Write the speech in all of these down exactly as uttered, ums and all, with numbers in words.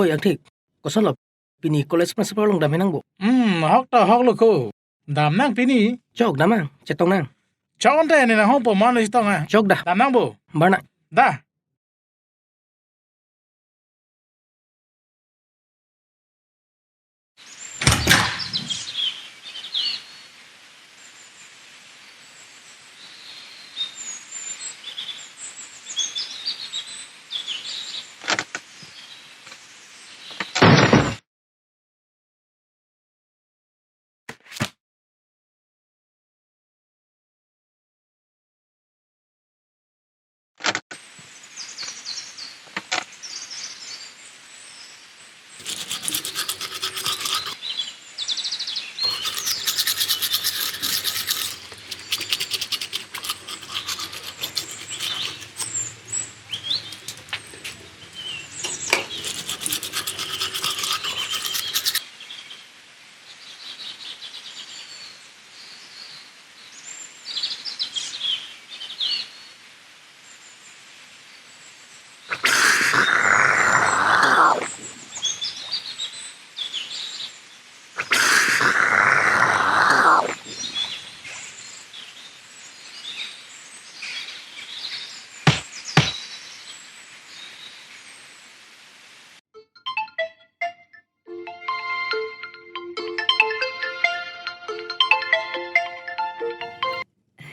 Oi, Angthik, kosonlo? Pini college principal along damhe nang bo? Hmm, ahok ta ahoklo ko. Dam nang pini. Chok, dam nang, chetong nang. Chok ante ne nanghongpo, mane chetong nang. Chok da. Dam nang bo. Bar nang. Da.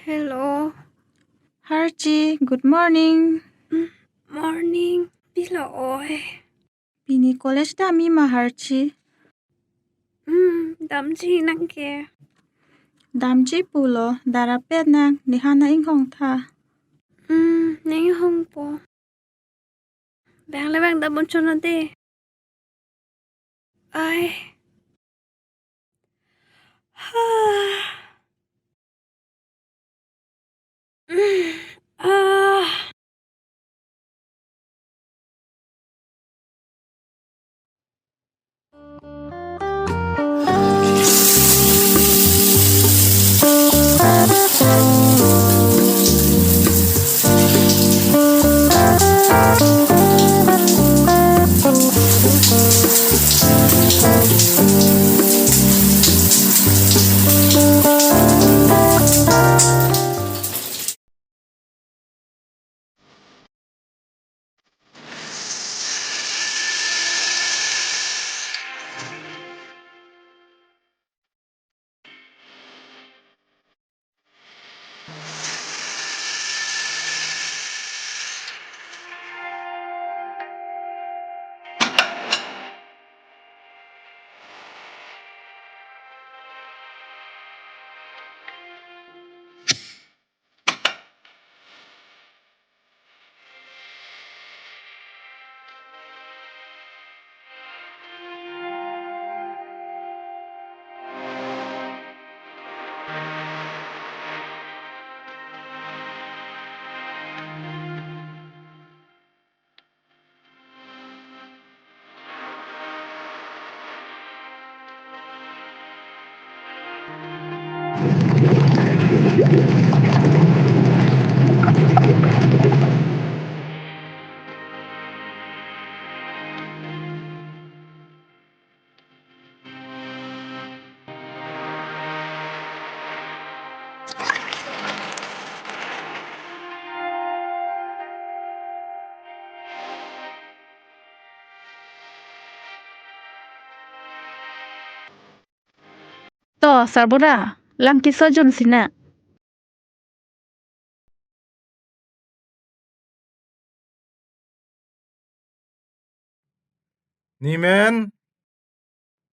Hello. Harchi, good morning. Mm, morning. Pilo oi? Pini college damji ma Harchi? Hmm, damji, nang ke? Damji pulo, darapet nang, neha nang inghong tha. Hmm, nang inghongpo. Bang le bang dam unchon nang de. Ai. Ha. Ah. To, sarbura, lang keso jun sina. Nemen,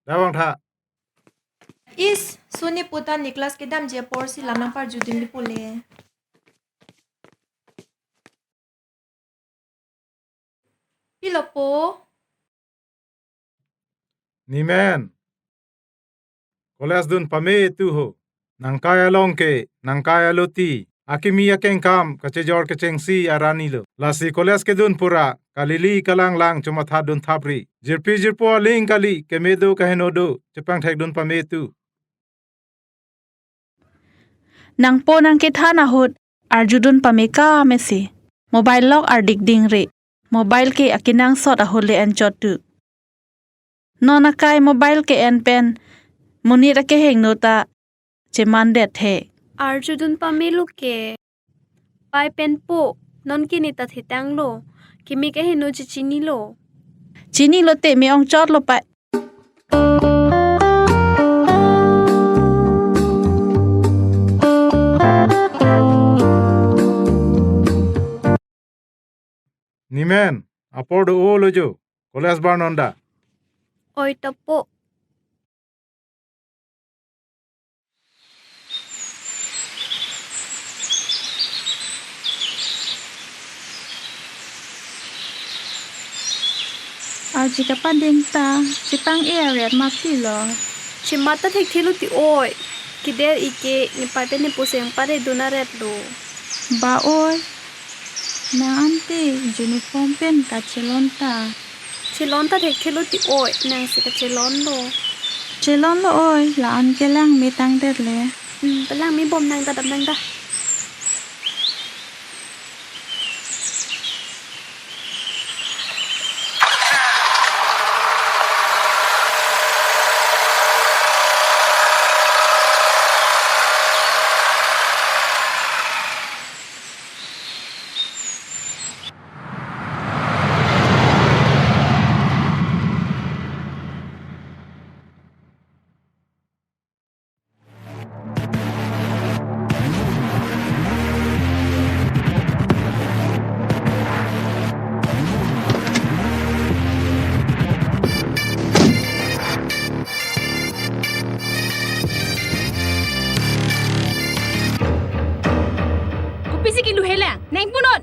da vangtha. Is, suni puta ne class kedamji apor si lam nangparjudunji pule. Pilo po? Nemen. College dun pame tu ho. Nangkai along ke, nangkai aloti. Akimi akengkam, kachejor kechengsi arani lo. Lasi college kedun pura, kalili kalanglang chomatha dun thapri. Jirpi jirpo aling kali, keme do kaheno do, chepangthek dun pame tu. Nangpo nangkethan ahut arjudun pameka mesi. Mobile lok ardik dingre. Mobile ke akenangsot ahut le anchot tu. Non akai mobile ke-en pen monit akehingno ta chemandet he. Arjudun pamelo ke. Pai pen po, non ke ne ta thetanglo. Keme kahingno chechinilo. Chinilo te me-ong chotlo pai. Nimen, apor do-olo jo, college bar non da. Oi topo. Arji kapading ta, chepang-e aret mati lo. Chemat ta thekthelo ti oi. Keder ike, ne pai pen ne puseng pare dun aret lo. Ba oi. Nang ante uniform pen kachelon ta. Chelon ta thekthelo ti oi, nangsi kachelonlo. Chelonlo oi, la-an kelang me tangdet le. Hmm, pelang me bom nang ta dam nang ta. Kopisi kilu helang, neng punon.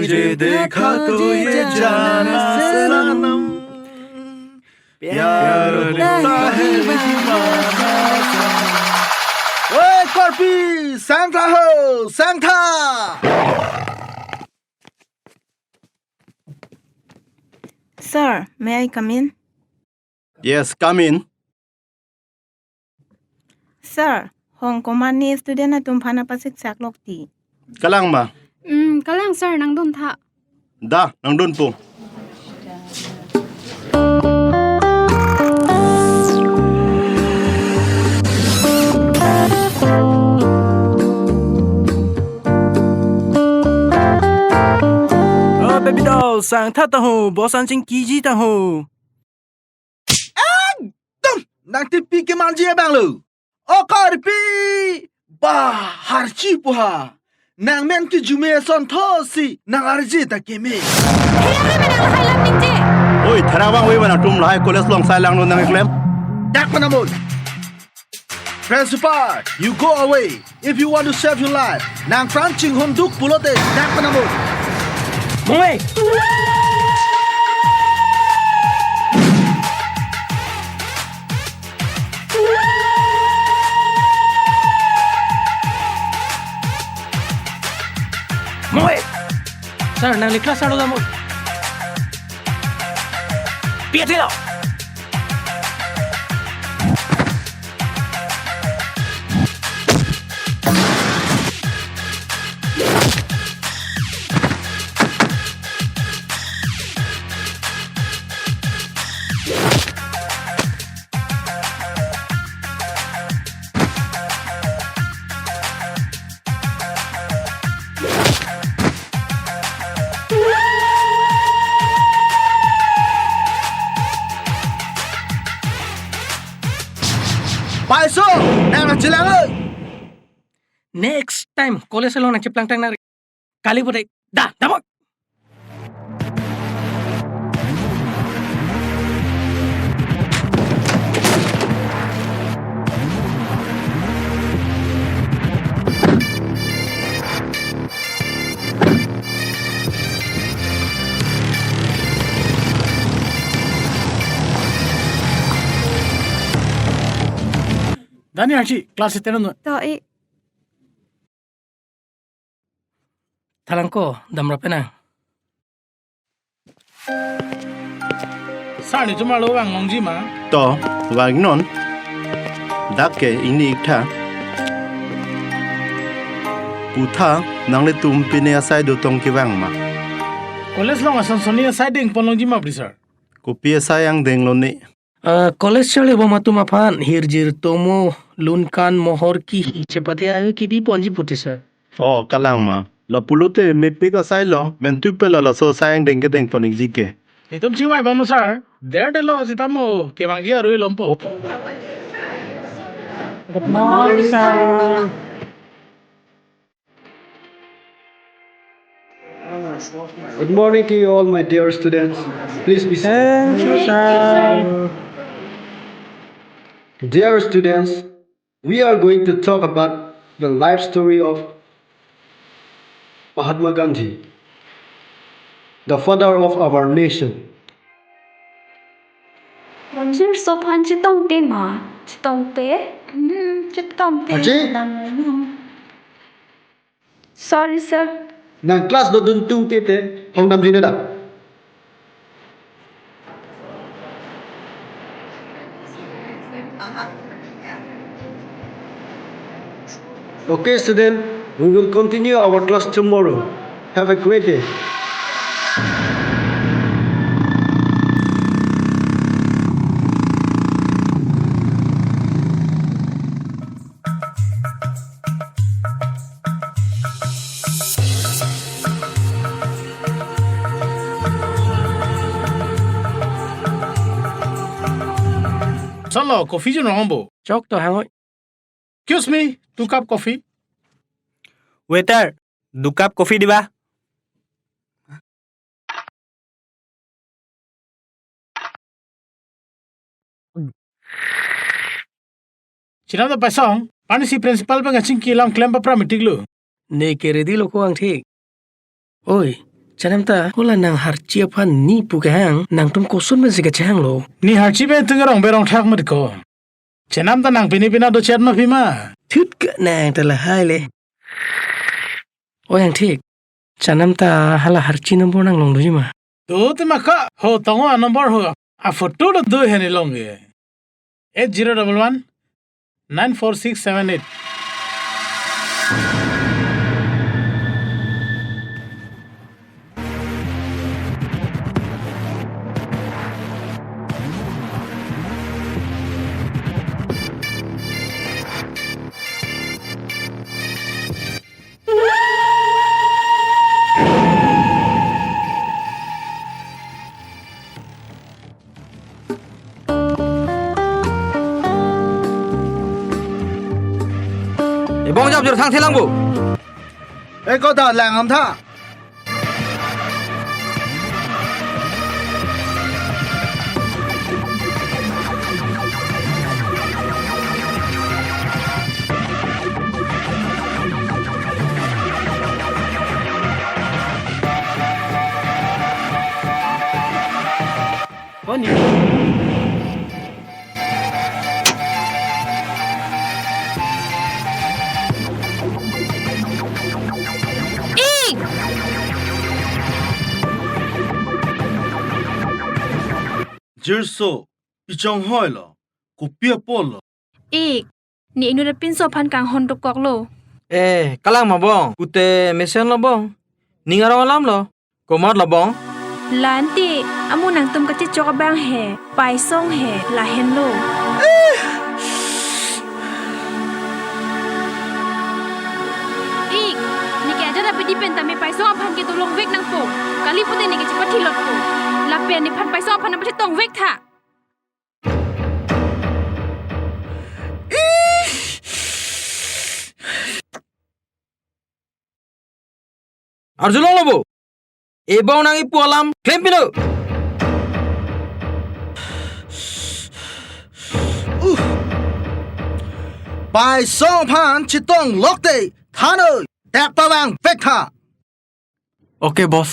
तुझे देखा तो ये जाना सनम, प्यार होता है दीवाना। Oi, Korpi, sangtha ho, sangtha. Sir, may I come in? Yes, come in. Sir, hong komatne student atum aphan pasiksak lok ti. Kalang ma? Hmm, kalang sir, nangdun tha. Da, nangdunpo. Oh, baby doll, sangtha ta ho, boss an chingkiji ta ho. Ekdom! Nang tipi kemanji abang lo. O Korpi! Ba, harchi pu ha. Nang men kejume ason tho si, nang arje ta keme. Heya he menang lahai lam ningje. Oi, tharang vangve ma nangtum lahai college along sai langno nang keklem. Dak mana mon. Principal, you go away. If you want to save your life, nang pran chinghon duk pulote, dak mana mo. Mungve. Mungve. Sir, nangli class arlo dam mo. Pi athe lo. Paiso, nang nangchelang oi. Next time college along nangcheplang tang nang. Kali pute, da, damoi. Dani Archie, class iteron. To, eh. Thalangko, damra penang. Sir, netum arlo vanglongji ma? To, vangnon. Dak ke ingni iktha. Putha, nanglitum pine asai dotong kevang ma? College along ason sonni asai dengponlongji ma, please, sir? Kopi asai angdeng lone? Ah, college charlibom atum aphan hirjir tomo, lunkan, mohor, kihi chepate ayo kipi ponji puti, sir. Oh, kalang ma. Lapulote mepik asai lo, mentu pela laso asai angdeng kedengpon ikji ke. Itum chingvai bom, sir. Derdelo sitamo, kevangji arui lompo. Good morning, sir. Good morning to you all, my dear students. Please be seated. Thank you, sir. Dear students, we are going to talk about the life story of Mahatma Gandhi, the father of our nation. Jirso aphan chetongte ma? Chetongte? Hmm, chetongte. Aji? Sorry, sir. Nang class dodun tungte te, hong damri ne da. Okay, student, we will continue our class tomorrow. Have a great day. Solo, coffee jun rong bo. Chok to hangoi. Excuse me, two cup coffee. Waiter, দু cup coffee দিবা। Chenam ta Paisong, pani si principal pen kachingki alam klem papra meeting lo. Ne ke ready lo ko Angthik. Oi, chenam ta, hala nang Harchi aphan ne pu kehang, nangtum koson pensi kachehang lo. Ne Harchi pen tung rong berong thak mer ko. Chenam ta nang pini pina do chat ma phi ma. Thut ka nang ta lahai le. Oi Angthik, chenam ta hala Harchi number nang longdunji ma? Do te ma ka, ho tongo a number ho. A photo lo do he ne long ke. Eight zero double one nine four six seven eight. Ebong jap jor thang thelang bo. Eko da lang am tha. Oni. Ik! Jirso, ichong hoi lo, kopi apot lo. Ik, ne inut apinso aphan kanghon dokok lo. Eh, kalang ma bong, kute mesen lo bong. Ning arong alam lo. Komat lo bong? Lante, amu nangtum kachechok abang he, Paisong he, lahenlo. Ik, ne ke ajat abidi pen tame Paisong aphan ke dolongvek nangpo. Kali pute ne ke chepathilotpo. Lapen nephan Paisong aphan nangpachetongvek tha. Arjulong lo bo. Ebong nang ipu alam klem pilo. Uh. Paisong aphan chetonglok te thanoi, dak pavangvek tha. Okay, boss.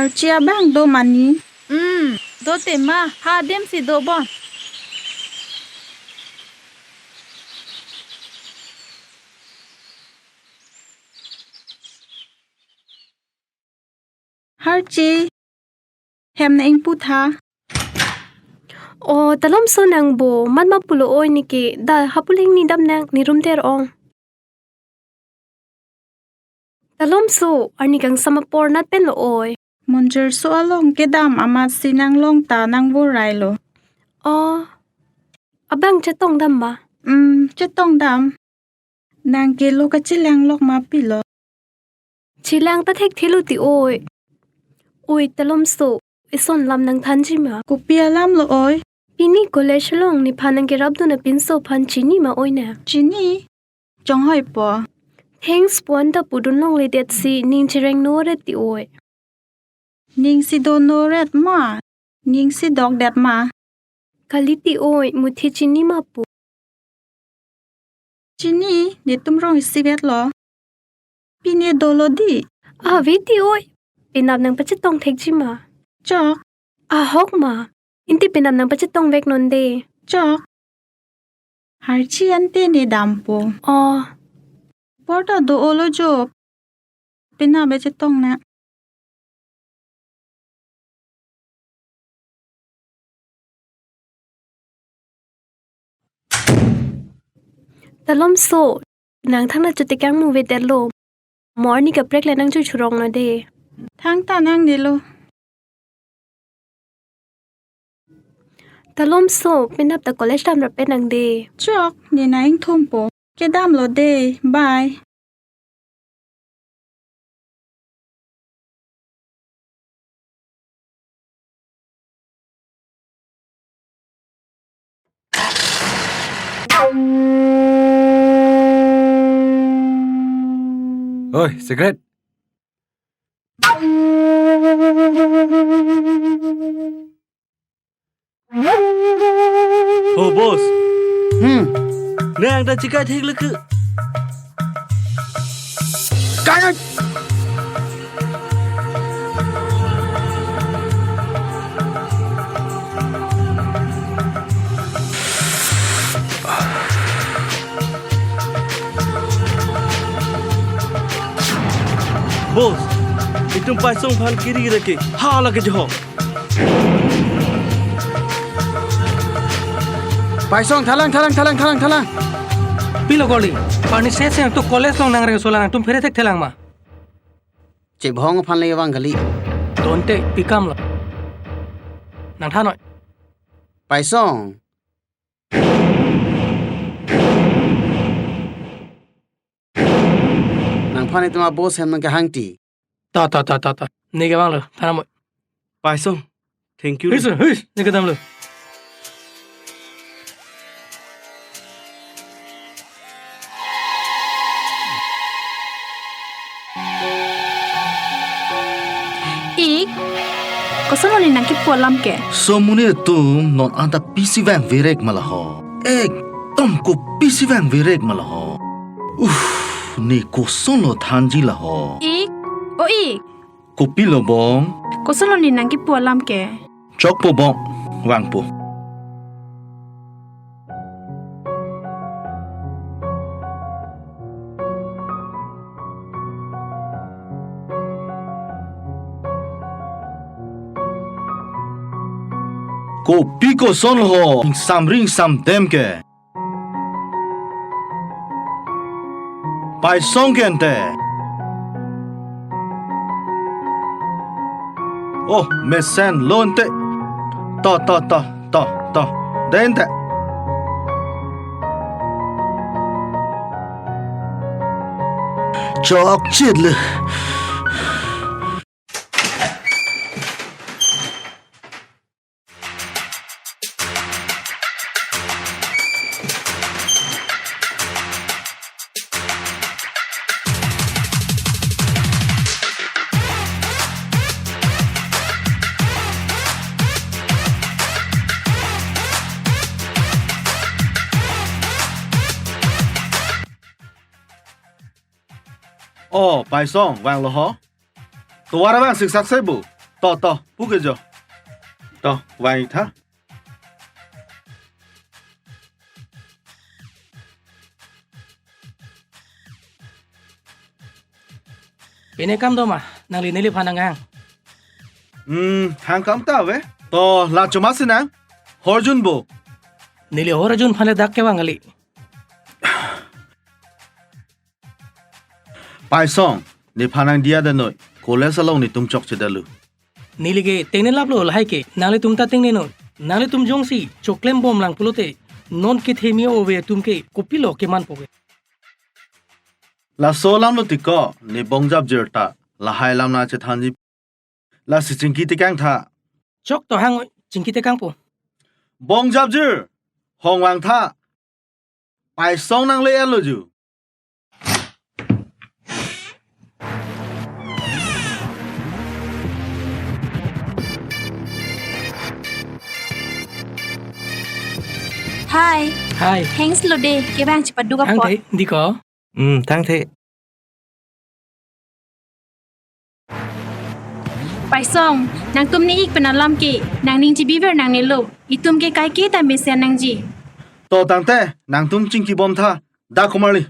Archi abang do mani? Hmm, do tema, ha adim si do bon. Archi, hem na ingpu tha. O, talomso nang bo, mat ma pulo oi neke, da hapu lingni dam nang, ne room ter ong. Talomso, arni kangsam apor nat pen lo oi. Monjir so along kedam amat si nang long ta nang vorai lo. O, abang chetong dam ma? Hmm, chetong dam. Nang kelo kachelang lok ma pilo? Chelang ta thekthelo ti oi. Oi talomso, ison lam nang thanji ma? Kopi alam lo oi? Pini college along nephan nang kerapdun apinso aphan chini ma oi na? Chini? Chonghoi po. Thanks puan ta pudun longledet si ning chereng no ret ti oi. Ning si do no ret ma? Ning si dokdet ma? Kali ti oi, muthi chini ma pu? Chini, netum rong isi vet lo. Pine dolo di. Ave ti oi. Penap nang pachetong thekji ma? Chok. Ahok ma. Inti penap nang pachetong vek non de. Chok. Archi ante ne dampo. O. Porta do olo jo. Penap be chetong na. Talomso, nang thang na chuti kang mu vedet lo. Mo arni kaprek le nang chu churong na de. Thang ta nang nelo. Talomso, penap ta college dam rap pen nang de. Chok, ne na ingthum po. Kedam lo de. Bye. Oi, cigarette. Oh, boss. Hmm. Nang ta chikai thek leke. Kai. Boss, itum Paisong aphan kiri reke, hala ke jo. Paisong, thalang, thalang, thalang, thalang, thalang. Pilo kali, pani se se tu college along nang reng sola nangtum phere thekthelang ma? Chebhong aphan le vang kali. Tonte pikam lo. Nang thanoi. Paisong. Nangphan itum a-boss hem nang kehang ti. Ta, ta, ta, ta, ta. Ne kevang lo, thanamoi. Paisong, thank you. His, his, ne kedam lo. Ik, koson lo ne nangkipu alam ke? Somonit atum non anta pisi vang virek ma laho. Ekdom kopisi vang virek ma laho. Uff, ne koson lo thanji laho. Ik, o ik. Kopi lo bong? Koson lo ne nangkipu alam ke? Chokpo bong, vangpo. Kopi koson ho, ingsam ri ingsam dem ke. Paisong ke ante. Oh, mesen lo ante. To, to, to, to, to. De ante. Chokchit le. Oh, Paisong, vanglo ho? Tovar vang siksak se bu. To, to, pu ke jo. To, vangtha. Pine kam do ma, nangli neliphan nanghang. Hmm, hang kam ta ave. To, la chuma si nang. Horjun bo. Neli Horjun aphan le dak kevang kali. Paisong, nephan nangdiya da noi. College along netum chokche dalo. Neli ke tengne laplo lahai ke, nanglitum ta tengne non. Nanglitum jongsi choklem bom lang pulote, non kethemi ove atum ke kopilo kemanpo ke. Laso alam lo tiko, ne Bongjapjir ta lahai alam nangchethanji. Lasi chingki tekang tha. Chok to hang oi, chingki tekangpo. Bongjapjir, hong vangtha. Paisong nangle-etlo ju. Hi. Hi. Thanks lo de, kevang chepaduk apot. Thangthe, dei ko. Hmm, thangthe. Paisong, nangtum ne-ik pen alam ke, nangning chebiver nangnelo, itum ke kaike ta mesen nangji. To tangte, nangtum chingki bom tha, dak komarli.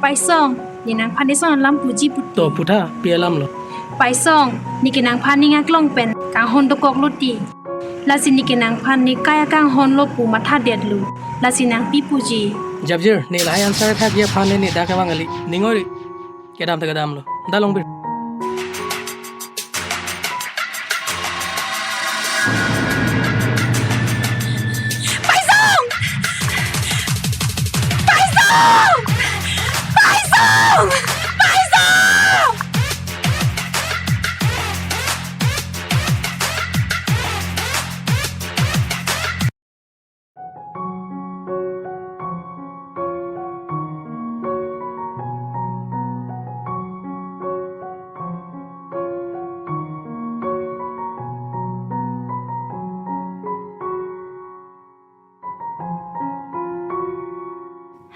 Paisong, ne nangphan eson alam puji puti. To putha, pi alam lo. Paisong, ne ke nangphan ning aklong pen kanghon dokok lo ti. Lasi ne ke nangphan ne kai akanghon lo pu mathadetlo. Lasi nang pi puji. Japjir, ne lahai answer thakji aphan ne dak kevang kali. Ning oi ri. Kedam ta kedam lo. Da longbir. Paisong! Paisong! Paisong! Paisong!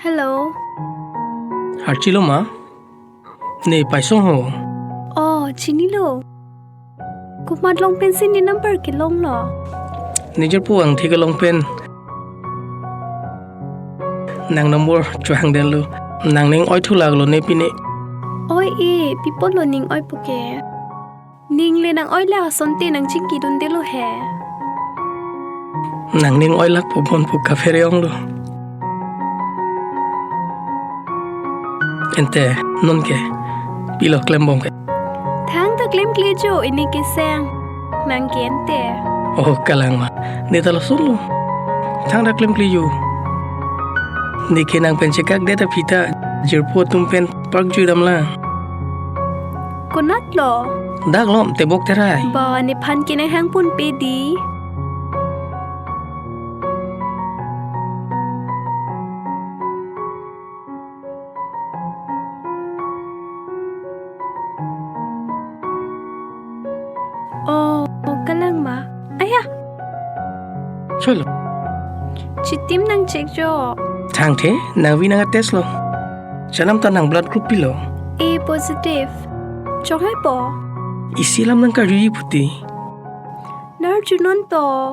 Hello. Archilo ma? Ne Paisong ho? Oh, chinilo. Komat along pensi ne number kelonglo? Ne jirpo angthi kelong pen. Nang number chohangdetlo. Nangning oi thulaklo ne pine. Oi e, pi apotlo ning oi pu ke. Ning le nang oi le asonte nang chingkidundelo he. Nangning oilak po bon pu kaphere onglo. Ante, non ke, pilo klem bom ke? Thangta klemkle jo, ne ke seng. Nang ke ante. Oh, kalang ma. Ne ta lason lo. Thangta klemkle jo. Ne ke nang pen chekakdet aphi ta, jirpo atum pen park jui damlang. Konatlo? Dak lom, tebok terai. Ba, nephan ke nanghang ponpe dei. Oh, kalang ma. Aya. Cholo. Chitim nang check jo. Thangthe, nang vi nang test lo. Chanam ta nang blood group pilo? A positive. Chonghai po. Isi alam nang karjuji puti. Nar junon to.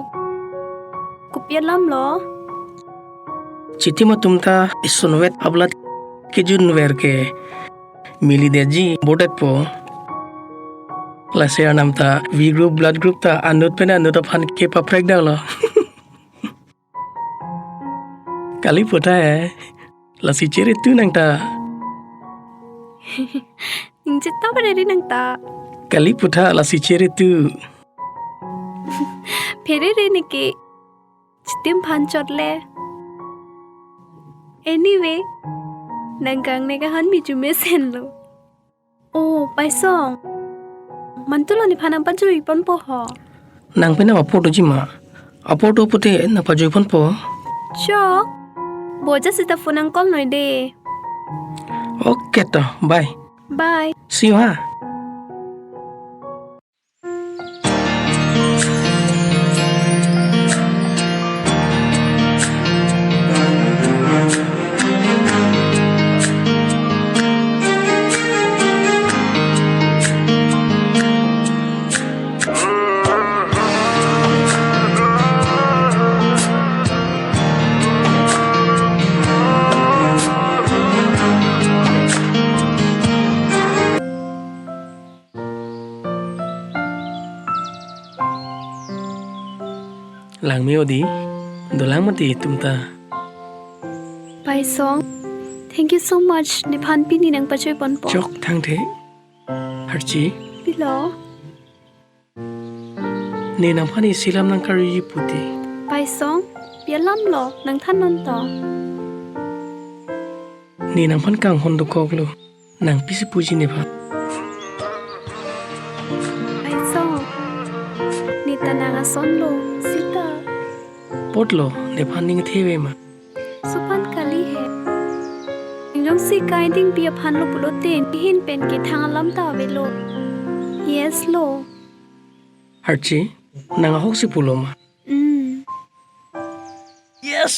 Kopi alam lo? Chitim atum ta isonvet a blood kejunver ke milidetji bordetpo. Lasi arnam ta V group blood group ta anut pen anut aphan kepaprek damlo. Kali putha he, lasi chere tu nang ta. Ning chetap phere nang ta. Kali putha lasi chere tu. Phere ne ke. Chitim phan chot le. Anyway, nang kangne kahan mi jume senlo. Oh, Paisong. Mantulo nephan nang pajui ponpo ho. Nang pen nang apor doji ma. Apor do pute nang pajui ponpo. Chok. Boja sita phone nang call noi de. Okay to, bye. Bye. See you ha. Langme odi, dolang mati tumta. Paisong, thank you so much. Nephan pini nangpachoi ponpo. Chok thangthe. Harchi. Pilo? Ne nangphan isi alam nangkariji puti. Paisong, pi alam lo, nangthan non to. Ne nangphan kanghon dokoklo. Nang pisi puji nephan. Paisong, ne ta nang ason lo, sita. Apotlo, nephan ning theve ma. Sophan kali he. Ningjongsi kaiding pi aphan lo pulote, nehin pen kethang alam ta avelo. Yes lo. Harchi, nang ahoksi pulo ma. Mm. Yes.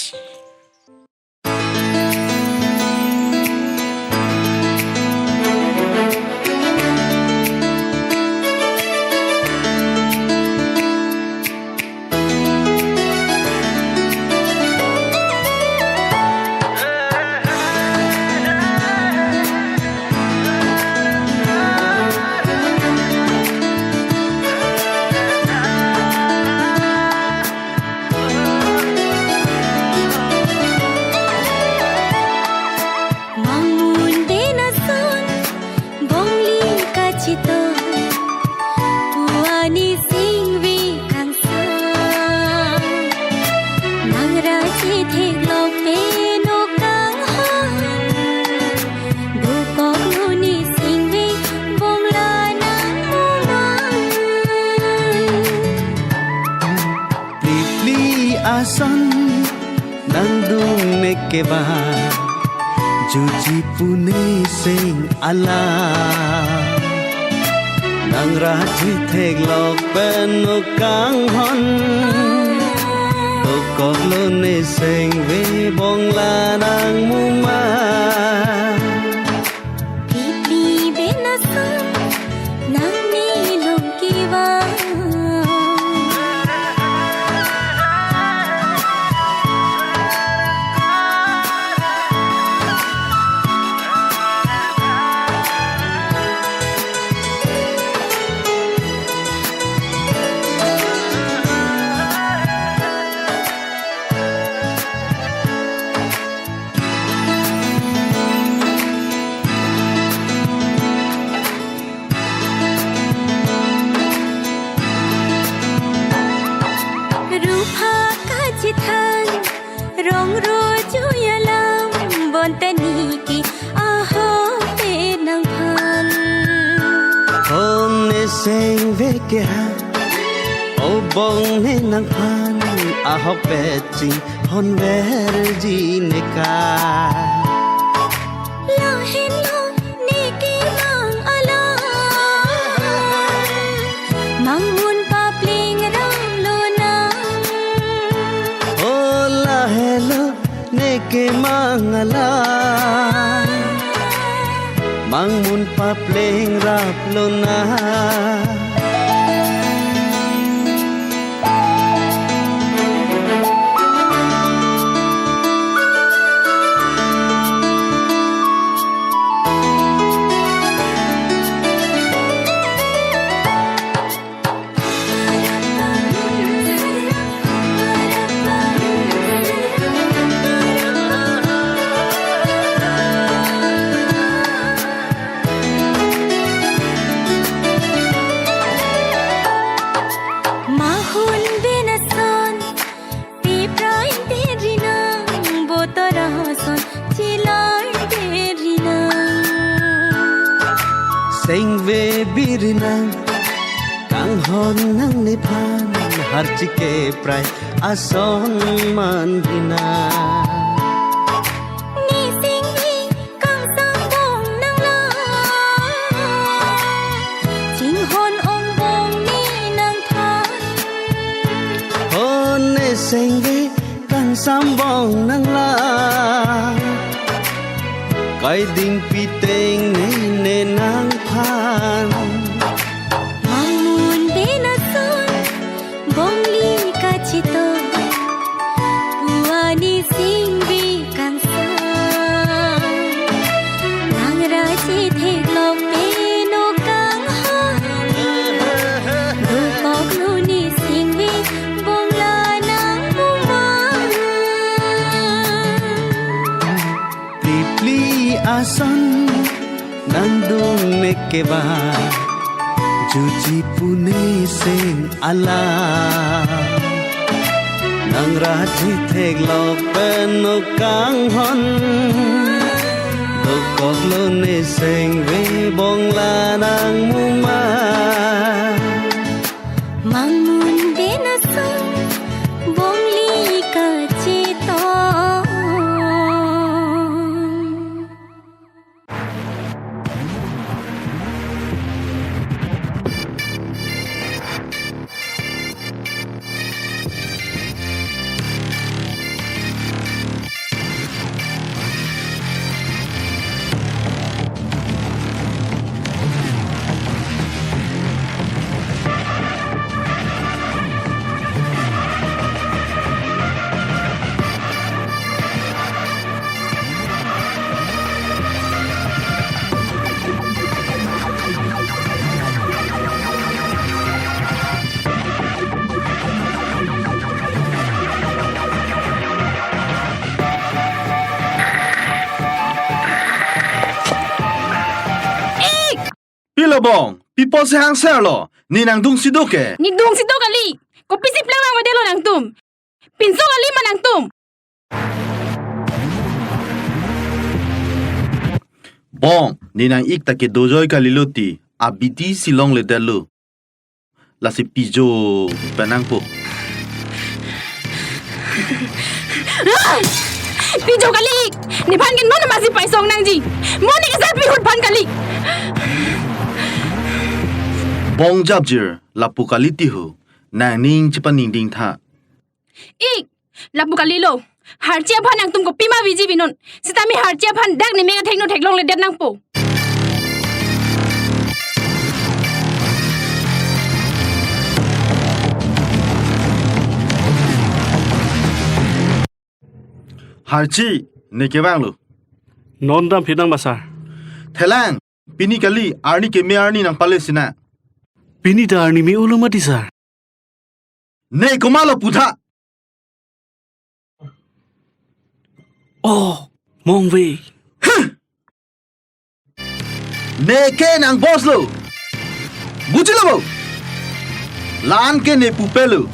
Mangmun den ason, bongli kachito, pu-ani singve kangsam. Nangra chetheklok pen o kanghon, dokoklo ne singve bongla nangmuman. Phli phli ason nangdung mek ke ba, juji pu ne seng alam. Nangra chetheklok pen o kanghon, dokoklo ne singve bongla nangmuman. Phli phli pen ason nangne longki vang. Rupha kachethang, rong ro jui alam, bonta niki aho pe nangphan. Hon ne sengve ke ha, o bong ne nangphan, ahok pet chinghon verji ne ka. Lahenlo neke mang alam, mangmun papleng rap lonang. O lahenlo neke mang alam, mangmun papleng rap lonang. Mahun pen ason, piprai deri nang, botor ason, chilai deri nang. Sengve biri nang, kanghon nangnephan, harchi ke prai ason man ri nang. Ne sengve kangsam bong nanglang, chinghon ong bong ne nangthan. Hon ne sengve kangsam bong nanglang, kaiding piteng ne ne nangphan. Mangmun pen ason, bongli kachito, pu-ani singve kangsam. Nangra chetheklok pen o kanghon, dokoklo ne singve bongla na Neke ba juji pune seng ala, nang raji theklok pen nokang hon, dokok lo ne seng ve bong la nang muma. Mangmun den asong bongli kachetong. Pilo bong, pi apotsi hangser lo, ne nangdungsi do ke. Ne dungsi do kali, kopisi pleng vangvedetlo nangtum. Pinso kali ma nangtum. Bong, ne nang-ik ta kedojoi kalilo ti, abidi si longledetlo. Lasi pijo pen nangpo. Pijo kali ik, nephan ke non masi paisong nangji. Mo ne kesar pihut aphan kali. Bong japjir, lapu kali ti ho, nangning chepaningding tha. Ik, lapu kalilo. Harchi aphan nangtum kopima viji vi non. Sitame Harchi aphan dak ne mega thekno theklongledet nangpo. Harchi, ne kevanglo. Non dam phi nang ma sir. Thelang, pini kali, arni keme arni nangpale sinang. Pini ta arni me-olo mati sir. Ne komatlo putha. Oh, mongve. Neke nang boss lo. Bujilo bo. La-an ke ne pupelo.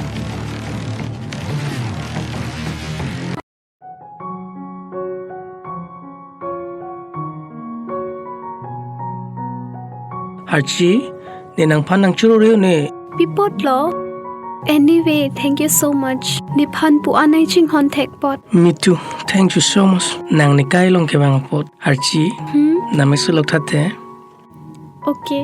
Harchi, ne nangphan nangchoro reo ne. Pi apotlo? Anyway, thank you so much. Nephan pu-an nangchinghon thek apot. Me too. Thank you so much. Nang ne kai along kevang apot. Harchi, hmm? Name sulok thate. Okay.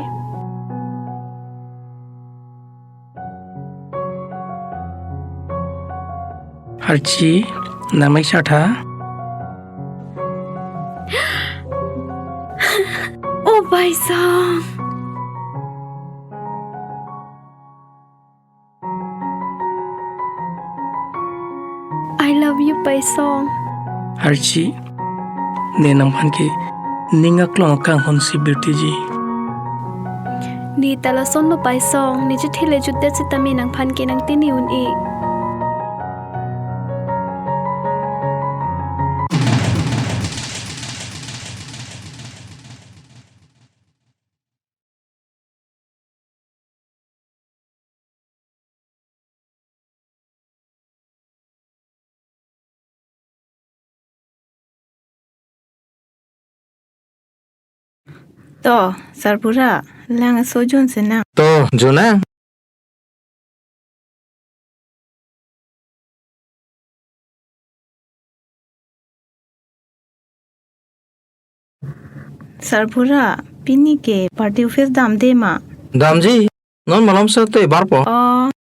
Harchi, name chatha. Oh, Paisong. I love you, Paisong. Harchi, ne nangphan ke ning aklong akanghon si birtiji. Ne ta lasonlo Paisong, ne chethe le jutdet sitame nangphan ke nangtini un-e. To, Sarbura, lang aso junsinang. To, junang. Sarbura, pini ke party office damde ma? Damji, non malom sa te barpo. Oh.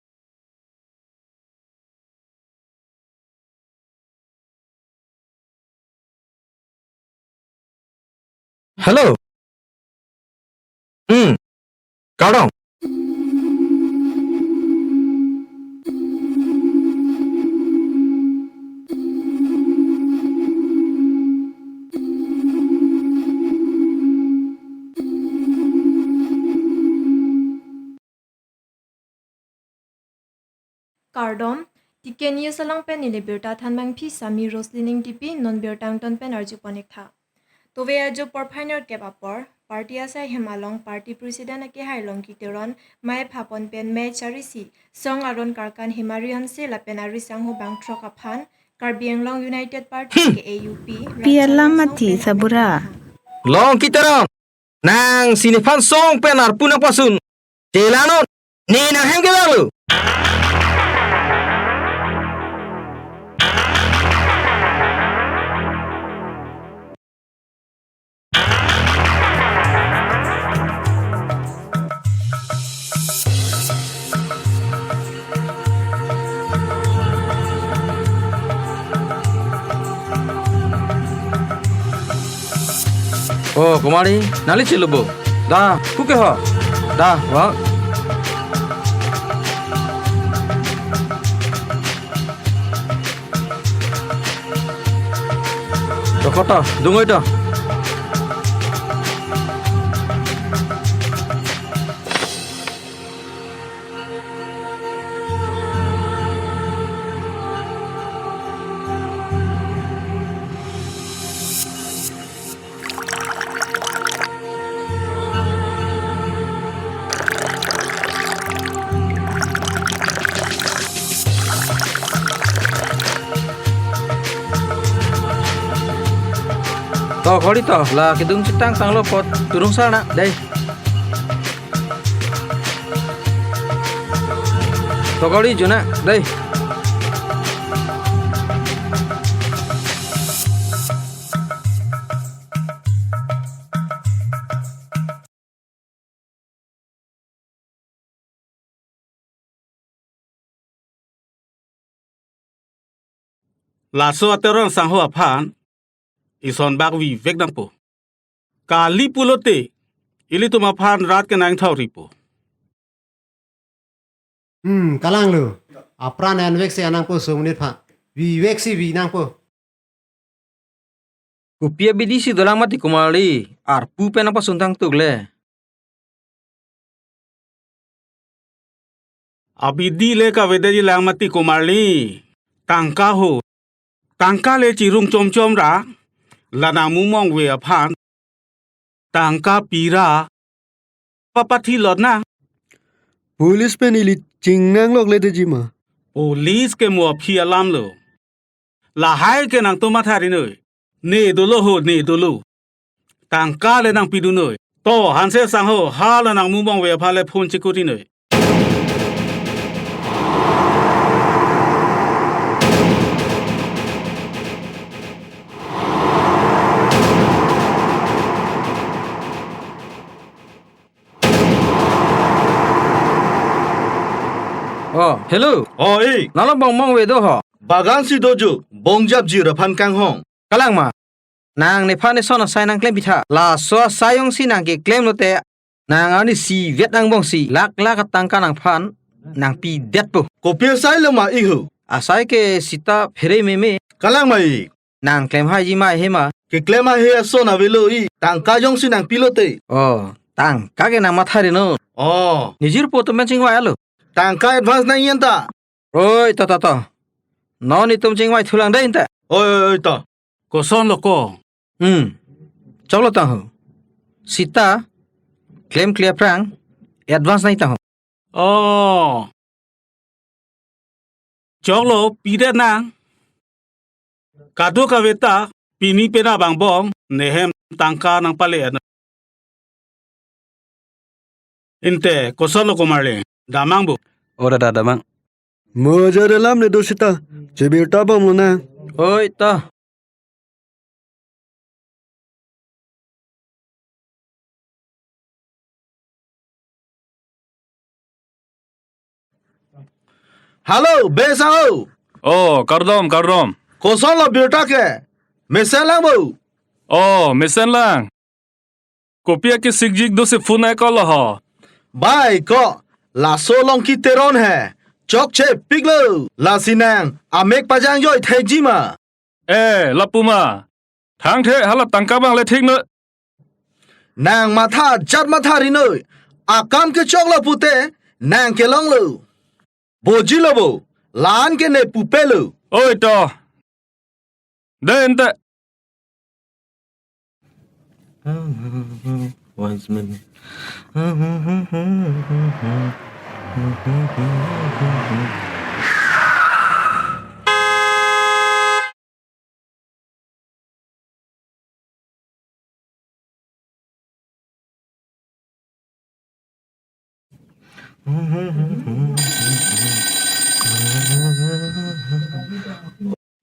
Hello. Hmm. Kardom. Kardom, T K News along pen neli birta thanbangpi Sami Roslin Engtipi, non birta angton pen arjupon-ik tha. Tove ajo porphai nerkep apor, Party asai hem along Party President akehai Longki Teron mei phapon pen mei charisi Song Aron Karkan Himari Hanse lapen ari sangho bangthrok aphan Karbi Anglong United Party, K A U P, pi alam Rajya Song mati pen sabura. Longki Teron, nangsi nephan song pen arpu nangpasun. Chelang non, ne nanghem kevanglo. Oh, kumari, nangli chelo bo. Da, kuke ho. Da, wa. Dokota, dungoi do. To, kori to, la kedung chetang tanglo apot turung sar na, dei. To kori juna, dei. Laso ateron sangho aphan ison bak vivek nangpo. Kali pulote ilitum aphan rat kenang thau ripo. Hmm, kalanglo. Apran envek si anangpo, so monit aphan vivek si vi nangpo. Kopi abidi si dolang mati komarli, arpu pen nangpasun tangtuk le. Abidi le kavedeji lang mati komarli. Tangka ho. Tangka le chirung chomchom ra, la nangmumong ave aphan tangka pira papathi lot na. Police pen ili chingnang lok le deji ma? Police ke mo aphi alam lo. Lahai ke nangtum matha ri noi. Ne dolo ho, ne dolo. Tangka le nangpidun noi. To, Hanse sangho, hala nangmumong ave aphan le phone chekuti noi. Oh, hello. Oh, eh. Nalo bong mong ave do ho? Bagan si dojo, bong japjir aphan kanghong. Kalang ma? Nang nephan eson asai nangklem pitha. Laso asai jongsi nangkeklem lote, nang arni isivet angbong si lakh lakh atangka nangphan nangpidetpo. Kopi asai lo ma ik ho? Asai ke sita phere meme. Kalang ma ik? Nangklem haiji ma he ma? Keklem ahe ason avelo ik. Tangka jongsi nangpi lote. Oh, tangka ke nang matha ri non. Oh. Nejirpo atum pen chingvai alo. Tangka advance nangji anta. Oi, to, to, to. Non itum chingvai thulang dei anta. Oi, oi, oi, to. Koson lo ko? Hmm. Choklo tang ho. Sita klemkle aphrang advance nangji tang ho. Oh. Choklo, pidet nang. Kadokave ta pini penap angbong nehem tangka nangpale-et. Ante koson lo komarli, damnang bo? Oh, dada, damnang. Mo ajat alam le do sita, chebirta bomlo na. Oi, to. Hello, Besa ho. Oh, kardom, kardom. Koson lo birta ke? Mesen lang bo? Oh, mesen lang. Kopi akesikjik do si phone ai call lo ho? Bai ko, laso Longki Teron he. Chokche piklo. Lasi nang amek pajang joi thekji ma? Eh, lapu ma. Thangthe hala tangka abang le thik noi. Nang matha jat matha ri noi. Akam kechoklo pute nang kelonglo. Bojilo bo. La-an ke ne pupelo. Oi to. Dei ante. Wise men.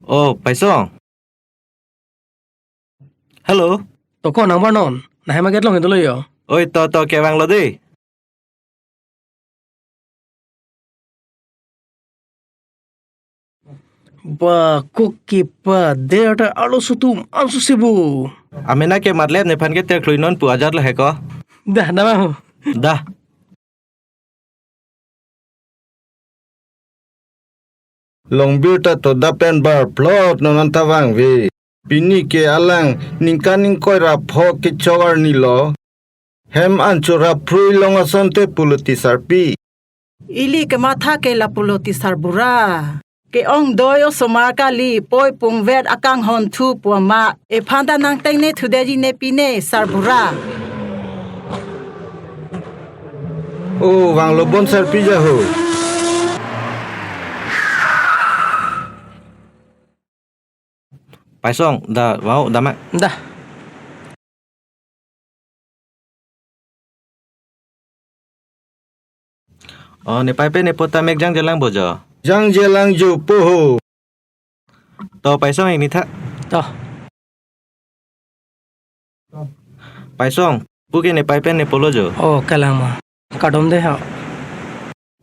Oh, Paisong. Hello. To ko nang barnon. Nahem aget long itu lo yo. Oi, to, to, kevanglo dei. Ba, ko kepader ta arloso atum ansu si bu. Amena ke matlep nephan ke terklui non pu ajat lo he ko. Dah, dah, bang. Dah. Longbir ta to dapen bar plot non anta vangve. Pini ke alang ningkan ingkoi ra pho kechok arni lo. Hem an chura phrui long asonte pulo ti sarpi. Ili kematha ke lapulo ti sarbura. Ke-ong doi osomar kali poi pungvet akanghon thu pu amat. Ephan ta nang tengne thu deji ne pine sarbura. Oh, vanglo bon sarpi ja ho. Paisong, dah, vang-o, dah ma. Dah. Oh, nepei pen nepo ta mek jangjelang bo jo. Jangjelang jo po ho. To Paisong ingni tha. To. Paisong, pu ke nepei pen nepolo jo. Oh, kalang ma. Kardom dei ha.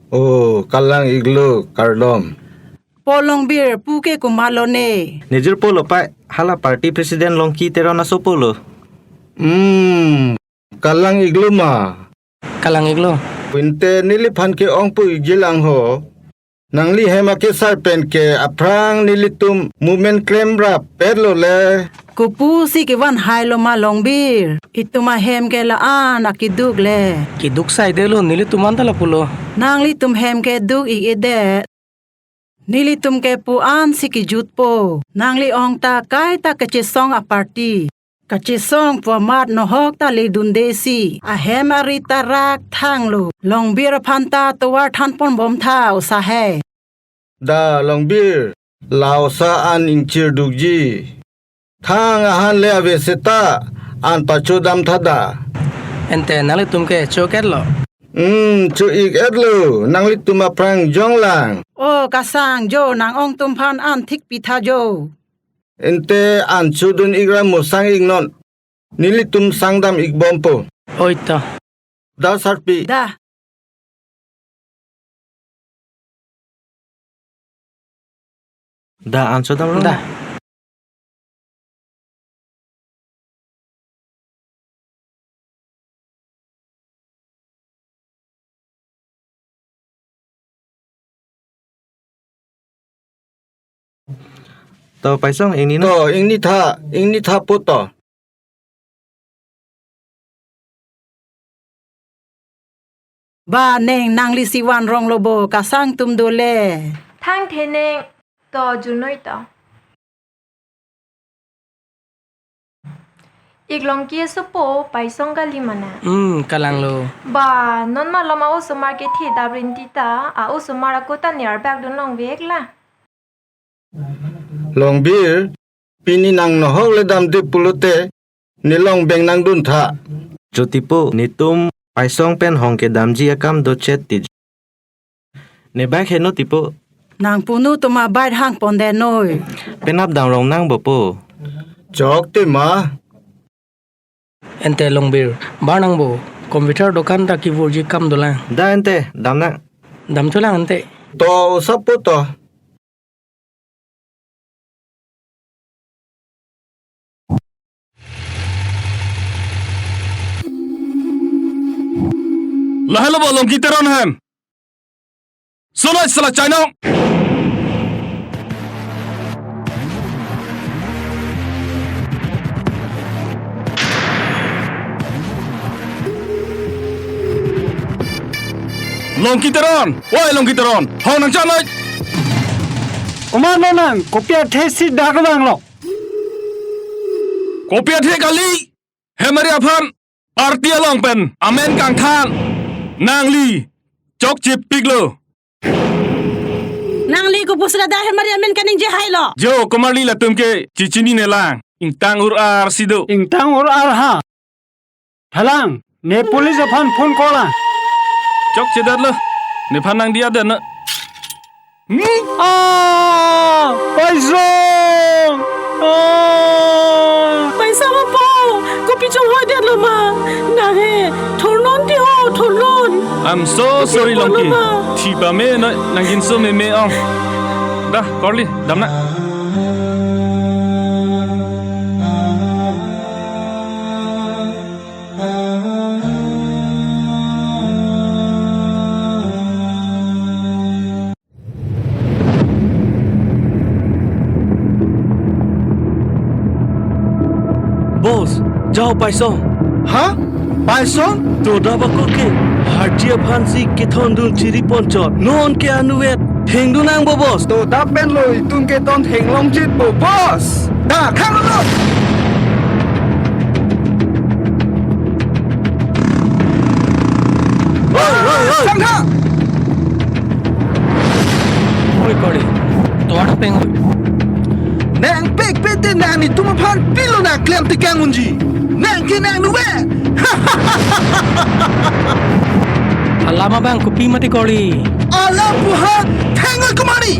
Oh, kalang iklo, kardom. Po Longbir, pu ke komatlo ne? Nejirpo lo pei, hala party president Longki Teron asopo lo. Hmm, kalang iklo ma. Kalang iklo. Pinte neliphan ke-ong pu ikjilang ho. Nangli hem akesar pen ke aphrang nelitum movement klemrap pet lo le. Kopusi kevan hai lo ma Longbir. Itum ahem ke la-an akeduk le. Keduk sai dei lo, nelitum an ta lapulo. Nanglitum hem ke duk ik-edet. Nelitum ke pu ansi kejutpo. Nangli ong ta kaita kachesong aparty. Kachesong pu amat nohok ta ledunde si. Ahem ari ta rak thanglo. Longbir aphan ta tovar thanpon bom tha osa he. Dah Longbir, la osa an ingchirdukji. Thang ahan le ave seta, an pachodam tha dah. Ente nanglitum ke cho-ik-et lo. Hmm, cho-ik-et lo, nanglitum aphrang jonglang. O kasang jo, nang ongtumphan an thik pitha jo. Ente an chodun ikra mo sang iknon. Nelitum sangdam ik bompo. Oi to. Dah sarpi. Dah. Dah an chodam lo. Dah. To Paisong ingni no. To ingni tha, ingni tha po to. Ba neng nangli si van rong lo bo kasang atum dole. Thang the neng to junoi to. Ik Longki asopo Paisong kali ma na. Hmm, kalang lo. Ba, non malom a-osomar kethe dap rinti ta, a-osomar ako ta ne arbak dun longvek la. Longbir, pini nang nohok le damde pulote, ne long beng nangdun tha. Jyotipo, netum Paisong pen hong kedamji akam do chet ti. Ne bike heno tipo. Nang punu tuma bike hang ponde noi. Penap dam rong nang bo po. Chok te ma. Ente Longbir, bar nang bo. Computer dokan ta kevurji akam dolang. Dah ente, dam nang. Dam chulang ente. To, sapo to. Lahelo bo Longki Teron hem. Solo sala chainong. Longki Teron, oi Longki Teron, hong nang chalai. Komat lo nang, kopi athe si dak vanglo. Kopi athe kali, hem ari aphan. Party along pen amen kangthan. Nangli chokche piklo. Nangli kopusi ladak hemari amen kaningje hailo? Jo, komarli latum ke chechinine lang. Ingtang ur-ar si do. Ingtang ur-ar ha. Thalang, ne police aphan phone call-a. Chokchedetlo. Nephan nangdiya den na. Hmm? Ah, Paisong! Ah! Paisong apo, kopi chonghoi detlo ma? Nang he, thurnon ti ho, thurnon. I'm so sorry, Longki. Thipame na, nangginso meme ong. Dah, Korli, damna. Boss, jao Paisong. Ha? Paisong? To daba ko ke. Harji aphan si kethondun chiri ponchot. Non ke anuvet. Thengdun nang bo boss. To dap pen lo itum ke ton thenglong chit bo boss. Da khang lo. Oi, oi, oi. Sangha. Oi, Korli. Tuar peng oi. Nang pek pete nang netum aphan pilo na klem tekang unji. Nang ke nang nuwe. Alam abang kopi mati Korli. Alam buha thengoi kumani.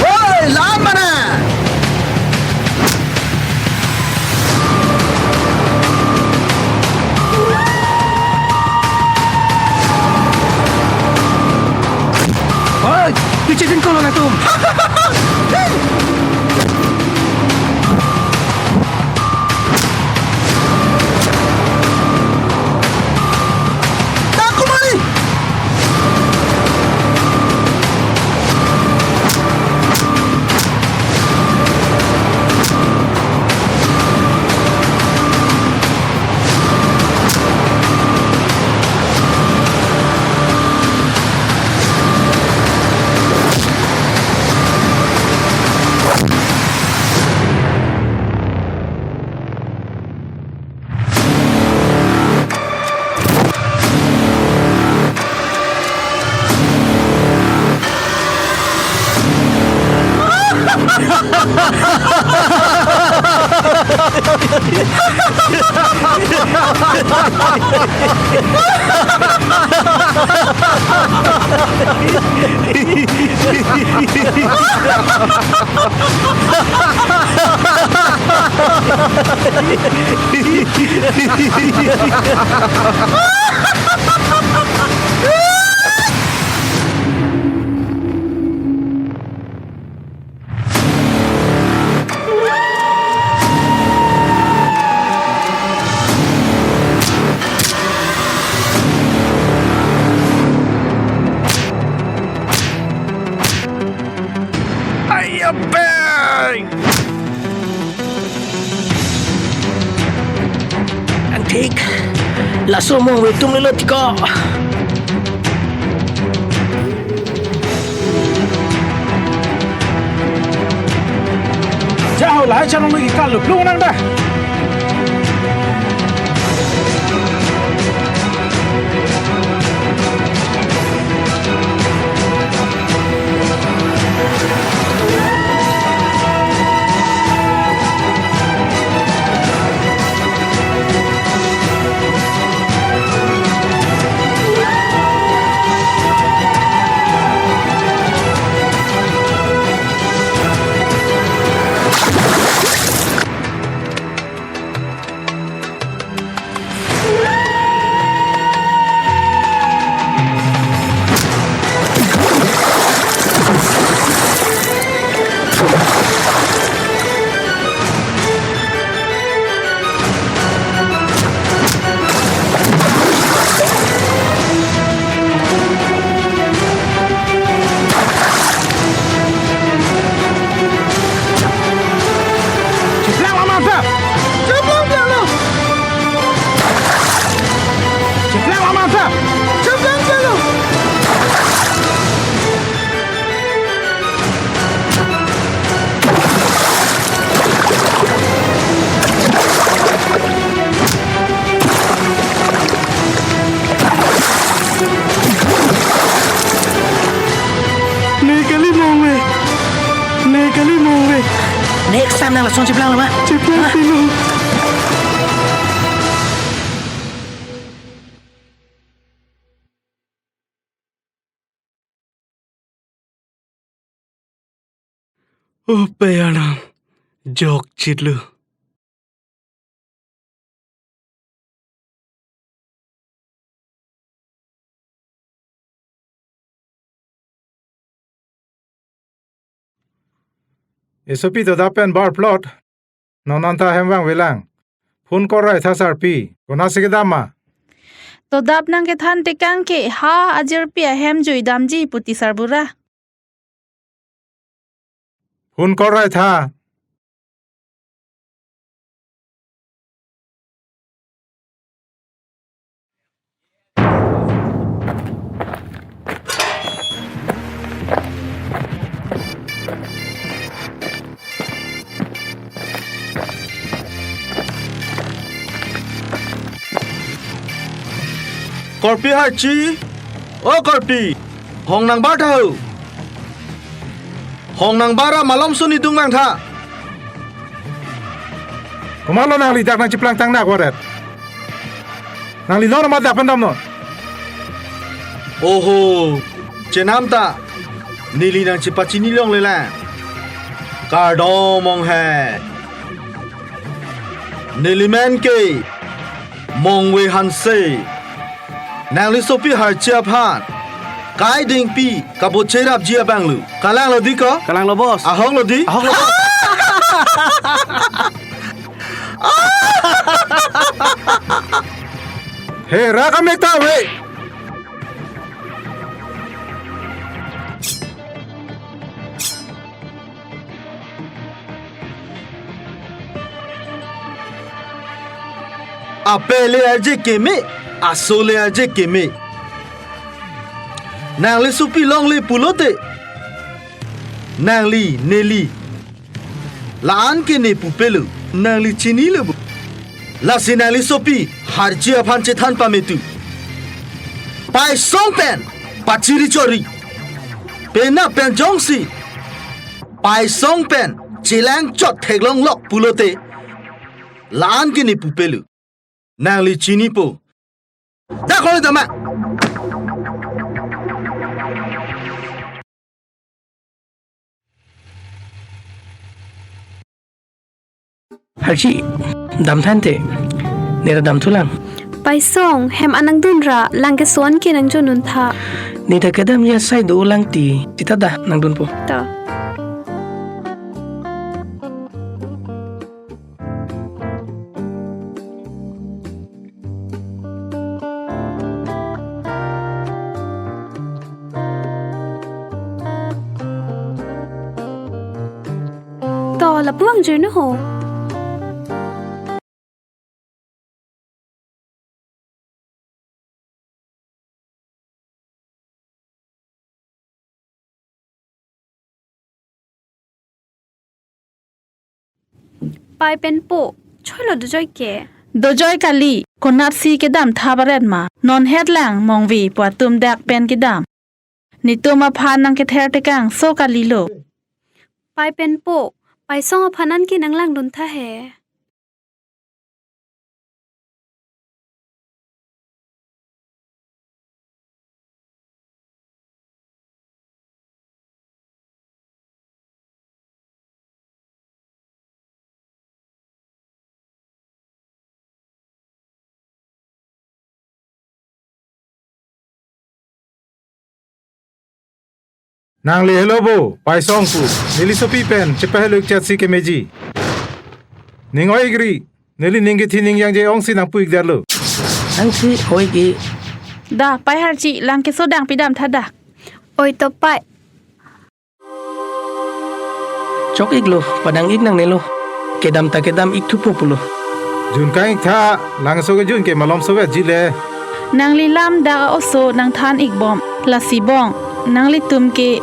Oi, lam mana? Oi, piche din kolo na tum. Aya bang! Antik, laso mong wetum lelo tiko. Jao, lahai chanong lagi kalu, plung nang dah. Next time nang lason cheplang lo ma? Cheplang pilo. Oh, pei alam jok chitlo. Esopi to dap pen bar plot. Non anta hem vangvelang. Phone call rai tha sarpi. Konasi kedam ma? To dap nangkethan tekang ke ha ajirpi ahem juidamji pu ti sarbura. Phone call rai tha. Korpi Harchi, o Korpi, hong nangbar tha ho. Hong nangbar ra malom suni dung nang tha. Komatlo nangli dak nangcheplang tang nak waret? Nangli non amat dak pen damnon. Oho, chenam ta, neli nangchepachini longle lang. Kardom mong he. Neli men ke Mongve Hanse. Nangli sopi Harchi aphan kai dingpi kabocherapji abang lo. Kalang lo di ko? Kalang lo, boss. Ahok lo di? Ahok lo, boss. He, rak amek ta ve. Ape le arje keme, aso le arje keme. Nangli sopi longle pulote, nangli neli la-an ke ne pupelo, nangli chinilo bo. Lasi nangli sopi Harchi aphan chethan pame tu. Paisong pen pachiri chori. Penap pen jongsi paisong pen chelang chot theklong lok pulote, la-an ke ne pupelo. Nangli chinipo. Dak kori tama. Harchi, damthan te. Ne ta damthulang. Paisong, hem an nangdun ra, lang keso an ke nangjoduntha. Ne ta kedamji asai do lang ti, sita dah nangdunpo. Ta. To, lapu-an jirno ho. Pai pen po, cholo dojoi ke. Dojoi kali, konatsi kedamtha baret ma. Non het lang Mongve pu atum dak pen kedam. Netum aphan nangkether tekangso kalilo. Pai pen po, Paisong aphan an ke nanglangduntha he. Nangli helo bo, Paisong pu, neli sopi pen chepahelo-ik chetsi kemeji. Ning oi-ik ri, neli ning kethi ning yangje ongsi nangpu-ik detlo. Nangsi oi-ik. Da, Pai Harchi, lang keso dangpi damtha da. Oi to Pai. Chok-iklo, padang-ik nangnelo. Kedam ta kedam-ik thupo pulo. Jun kang-iktha, langso kejun ke malomso vetji le. Nangli lam dak a-oso nangthan-ikbom. Lasi bong, nanglitum ke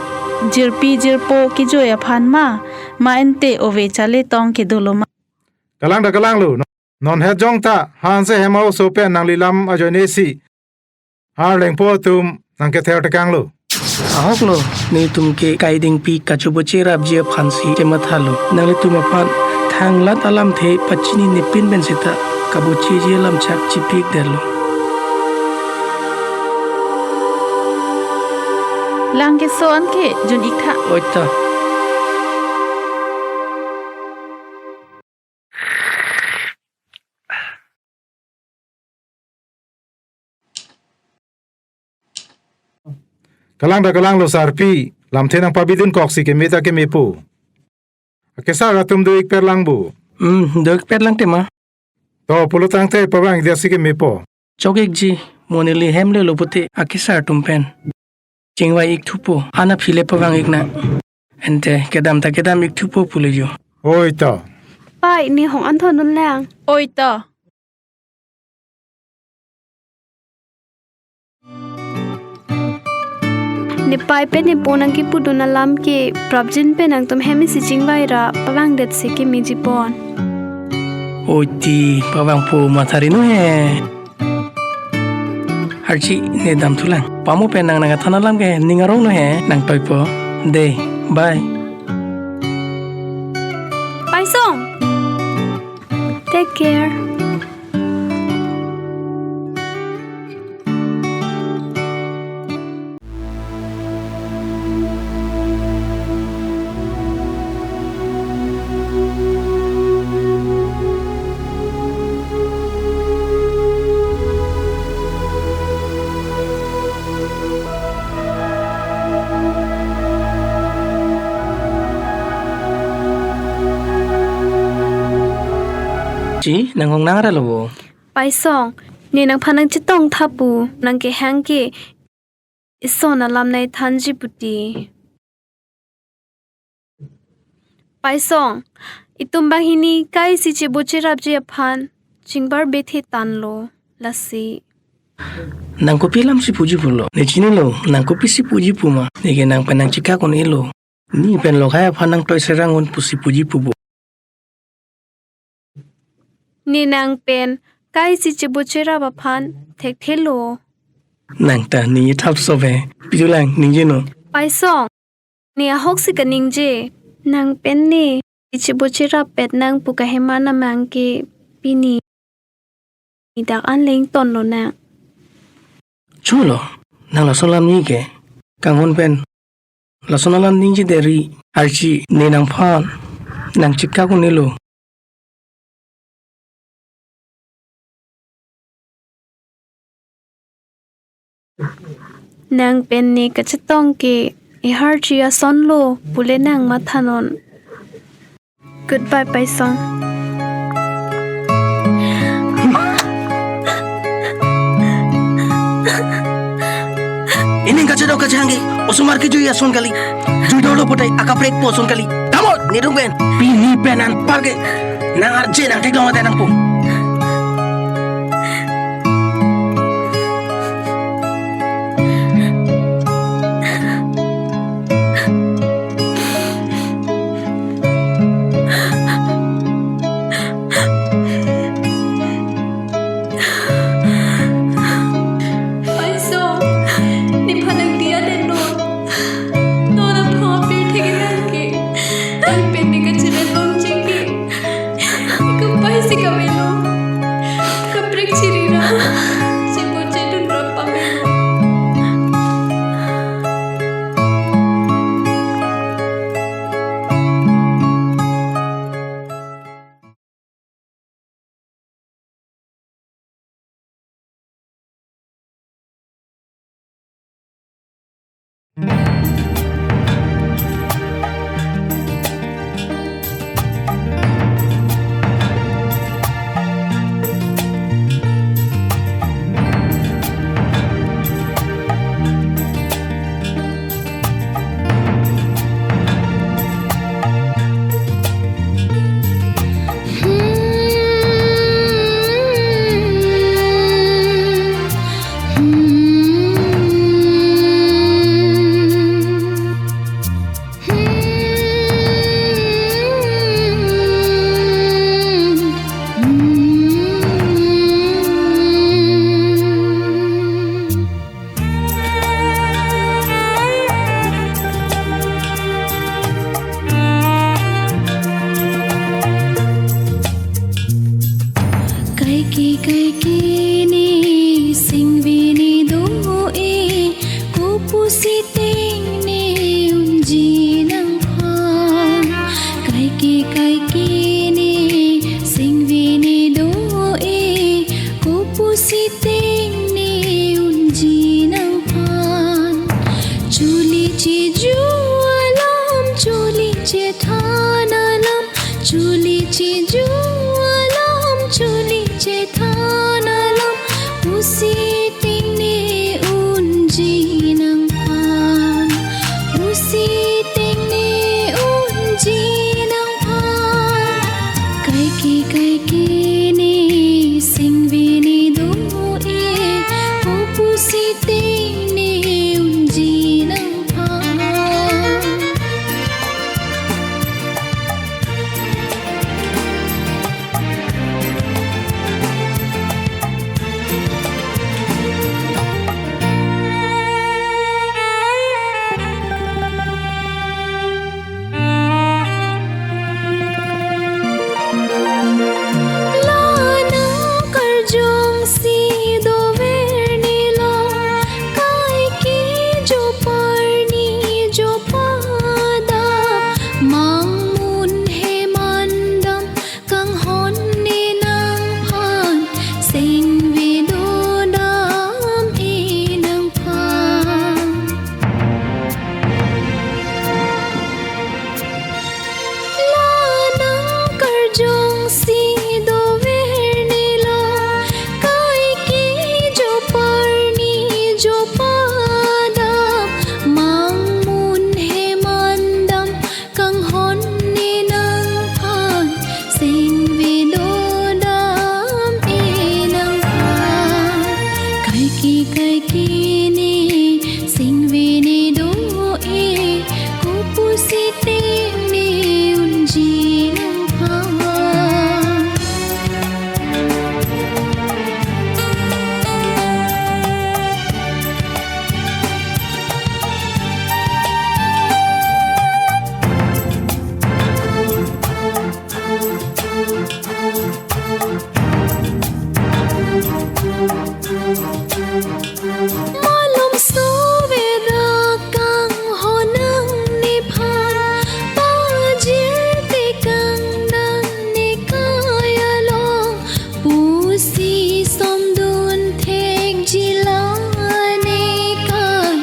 jirpi jirpo kejoi aphan ma, ma ente ove chale tong ke dolo ma. Kalang da kalanglo. Non het jong ta, Hanse hem a-oso pen nangli lam ajoinesi Arlengpo atum nangkether tekanglo. Ahoklo, netum ke Kai Dengpi kachoboche rapji aphansi chemathalo. Nanglitum aphan thanglat alamthe pachinine pin pen seta kabocheji alam chak chipikdetlo. Lang keso anke jun-ik tha. Oi ta. Kalang ta kalanglo sarpi, lamthe nangpabidun koksi keme ta kemepo. Akesar atum do-ik perlang bo. Hmm, do-ik perlang tema. To pulo tangte pavang dia si kemepo. Chok-ikji, mo neli hem lelo pute akesar atum pen chingvai-ik thupo, an aphi le pavang-ik nang. Ante kedam ta kedam-ik thupo pulo jo. Oi to. Pai, ne hong an thondun lang. Oi to. Ne pai pen ne po nangkipudun alam ke prapjin pen nangtum hem isi chingvai ra pavangdet si kemeji pon. Oi ti, pavangpo matha ri no he. Archi, ne damthulang. Pamo pen nang nangkethan alam ke ning arong no he, nang toipo. De, bye. Paisong. Take care. Chi, nang hong nang ra lo bo. Paisong, ne nangphan nangchetong tha pu, nang kehang ke ison alam nai thanji puti. Paisong, itum banghini Kai si cheboche rapji aphan chingbar bethe tanlo, lasi. Nang kopi alam si puji pulo, ne chinilo, nang kopi si puji puma, ne ke nang pen nangchekak un-elo. Ne pen lokhai aphan nang toi serang un pusi puji pubo. Ne nang pen Kai si cheboche rap aphan thekthelo. Nang ta ningje thap sop he. Pitulang ningje no. Paisong, ne ahok si kaningje. Nang pen ne cheboche rap pet nang pu kahema namang ke pini dak an leng tonlo nang. Chulo, nang lason alam ningje ke. Kanghon pen lason alam ningje deri, archi ne nangphan nangchekak un-elo. Nang pen ne kachetong ke eharchi asonlo pule nang mathanon. Goodbye, Paisong. Ining kachedok kachehang ke, osomar kejui ason kali. Jui dolo potai akaprek po ason kali. Damot, nirung pen. Pini pen anpar ke. Nang arje nang theklong ate nangpo. Paisong, nephan nangdiya den non. Non aphan apirthe kelang ke. Nang pen ne kacheret long chingki. Kapai si kavelo. Kaprek chirira. Cheboche dun rap pamelo. Pusi tengne unji nangphan, kaike kaike ne singve ne do-e, ko pusi tengne unji nangphan. Chuli cheju alam, chuli chethan alam, chuli cheju alam, chuli chethan alam, pusi tengne unji nangphan, pusi tengne unji nangphan. Kaike kaike ne singve ne do-e, ko pusi tengne unji nangphan. La nangkarjong si dover nelong, kaike jo parni jo padap, mangmun he mandam, kanghon ne nangphan, singve do dam-e nangphan. La nangkarjong si dover nelong, kaike jo parni jo padap, mangmun he mandam, kanghon ne nangphan, singve do dam-e nangphan. Kaike kaike ne singve ne do-e, ko pusi tengne unji nangphan. Malom sovedak kanghon nangne phan, pajirte kangnang ne kai along, pusi somdun thekji la ne kai,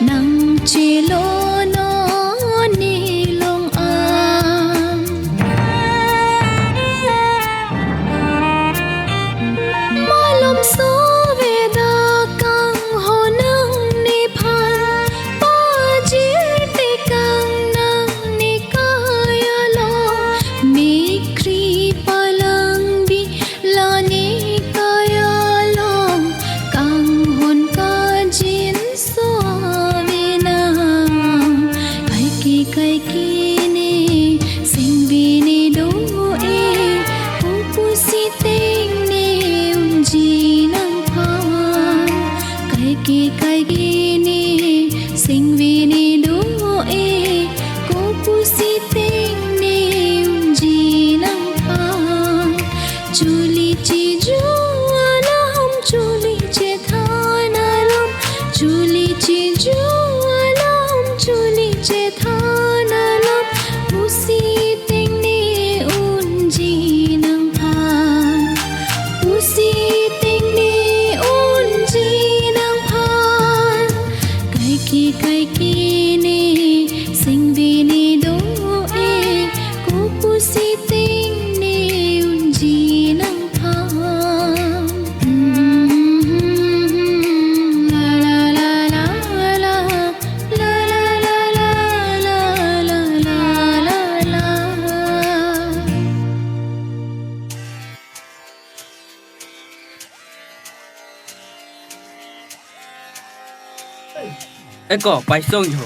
nangchelo non nelong an. Malom sovedak kanghon nangne phan, pajirte kangnang ne kai along, mikri palangbi la ne kai along, kanghon kajinso avenang. Kaike kaike ne singve ne do-e, ko pusi tengne unji nangphan. Kaike kaike ne singve ne do-e, ko pusi tengne unji nangphan. Chuli cheju alam, chuli chethan alam, chuli cheju alam, chuli chethan alam, pusi tengne unji nangphan, pusi tengne unji nangphan. Kaike kaike ne singve ne do-e, ko pusi tengne unji nangphan. La la la la la. La la la la la. Eko, paisong jo.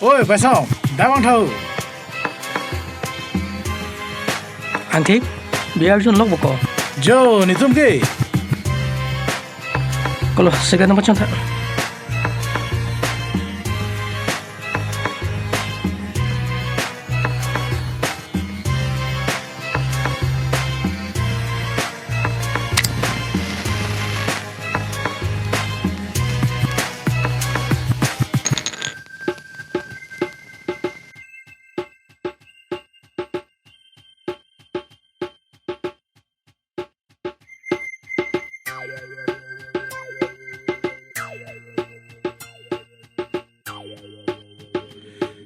Oi, paisong, damang thau. Angthip, biar jun lok boko. Jo, netum ke? Kolo, segan nama chon tha.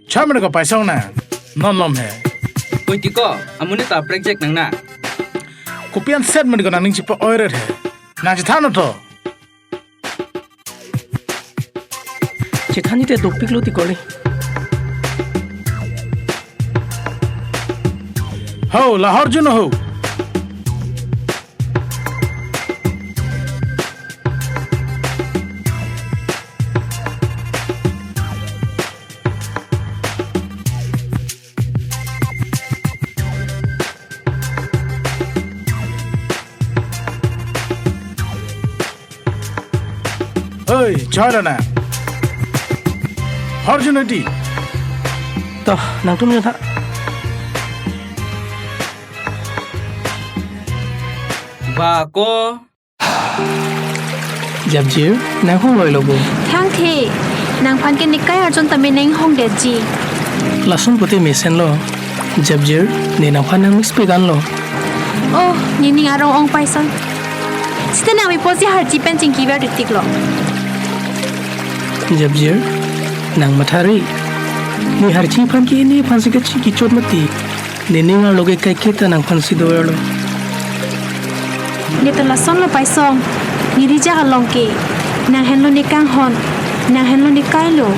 Cham ko Paisong na. Non lom he. Oi tiko, amonit ta prek jek nang na. Kopi an set men ko nangning chipa oiret he. Nang chithan to. Chithan ite dopik lo tiko le. Ho, la horjun ho. Oi, choi lo na. Horjun di. To, nangtum nyo tha. Ba ko. Japjir, nang hong loi lo bo. Thangthe, nangphan ke nekai arjon tame neng hong detji. Lason pute mesen lo. Japjir, ne nangphan nang mix pe gan lo. Oh, nening arong ong Paisong. Sita nang mi posi harchi pen chingki ver titik lo. Japjir, nang mathari. Ne harchi phan ke nephan si kachingki chot mati. Nening arlo ke kaiketa nangphan si do lo. Ne to lason lo Paisong. Ne rijak along ke. Nang henlo ne kanghon. Nang henlo ne kai lo.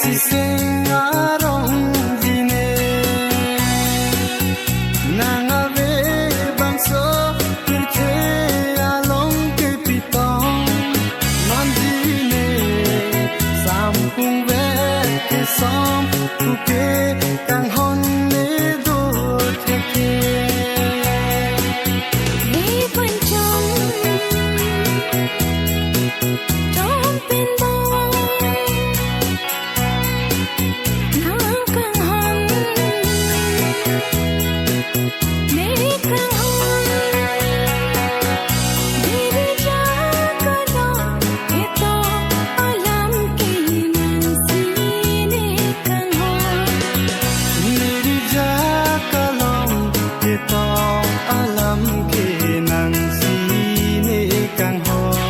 Sising arong jine, nang ave bangso pirthe along ke pitong. Non jine sampung ve kesom, puke kanghon ne do theke. Ne pancham chom pen bom, nang kanghon, ne kanghon. Diri jaga dong, ito alam ke nang si ne kanghon. Diri jaga dong, ito alam ke nang si ne kanghon.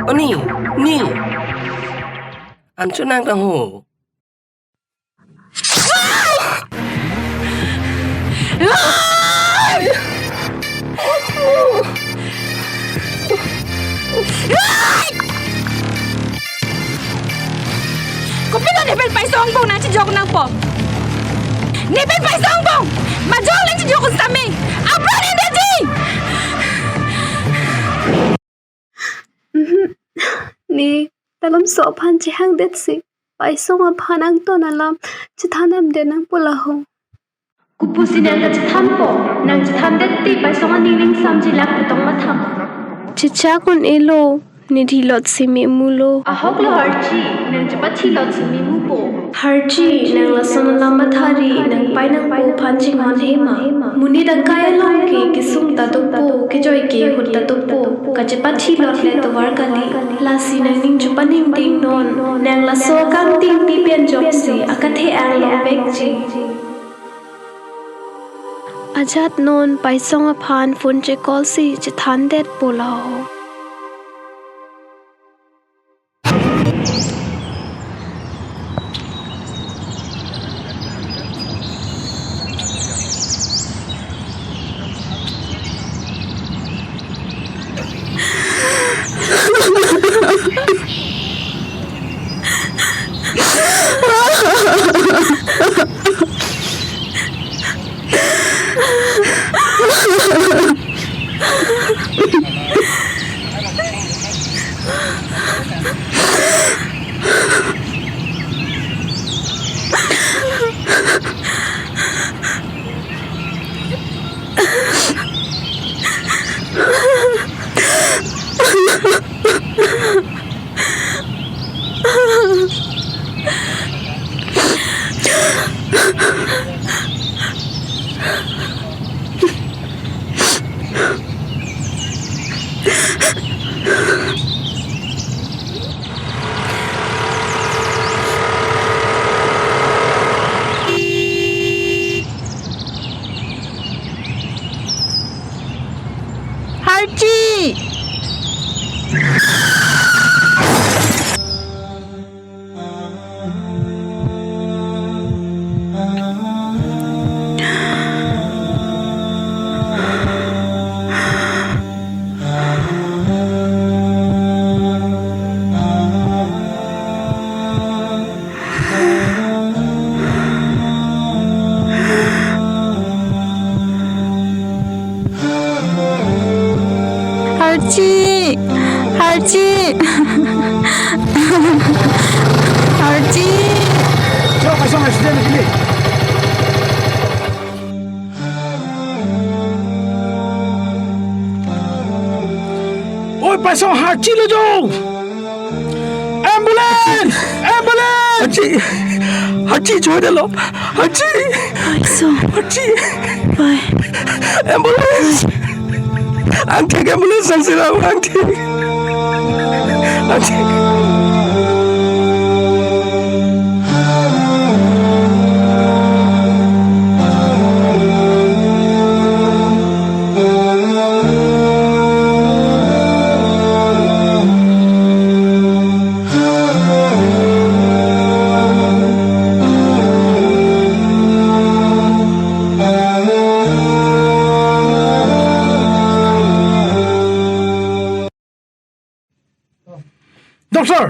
O ni, ni. Ancho nang tang ho. Kopilo ne pen paisong angbong nangchijok nangpo? Ne pen paisong angbong majok nangchijok un sami. Apran ne daji. Mhm. Ne ta lamso aphan chehangdetsi paisong aphan angton alam chethan damde nangpo laho. Kopusi nang kachethanpo, nang chethandet te paisong aning ning samji lak ketong mathang. Chechak un-elo, ne thilot si me mulo. Ahok lo Harchi, nang chepathilot si me mupo. Harchi, nang lason alam mathari, nang pai nangpo aphan chinghon he ma? Monit akai along ke kesung ta dopo, kejoi ke ahut ta dopo. Kachepathilot le tovar kali. Lasi nangning chepaningding non. Nang laso akangting pi pen ajoksi akathe ang longvekji. Ajat non paisong aphan phone che-call si chethandetpo laho. Harchi! Harchi! Harchi! Harchi! Oi, paisong Harchi lo jo! Ambulance! Ambulance! Harchi! Harchi, choi de lo! Harchi! Paisong. Harchi! Pai. Ambulance! Angthek, ambulance nangserang, angthek. Angthek. Dok, doctor,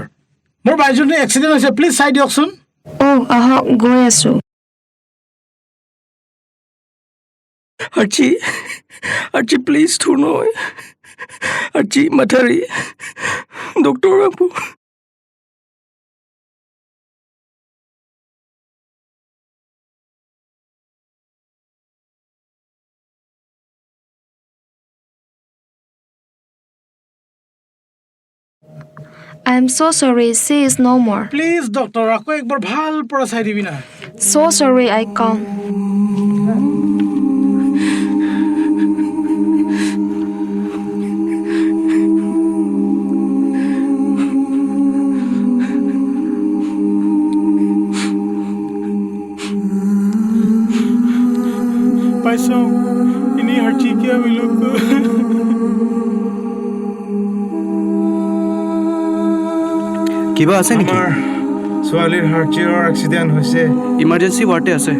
মোৰ বাইজনী এক্সিডেণ্ট হৈছে, প্লিজ চাই দিয়কচোন। অ' আহক, গৈ আছো। আৰ্চি, আৰ্চি, প্লিজ, থু নহয়। আৰ্চি, মাথাউৰি, ডক্টৰ বাবু। I am so sorry, she is no more. Please doctor, আকৌ একবাৰ ভালপৰা চাই দিবি না। So sorry, I can't. Paisong, ini harchi kya bilok ko. কিবা আছে নেকি? আমাৰ ছোৱালীৰ হাৰ্চিৰ এক্সিডেণ্ট হৈছে। ইমাৰ্জেঞ্চি ৱাৰ্ডে আছে।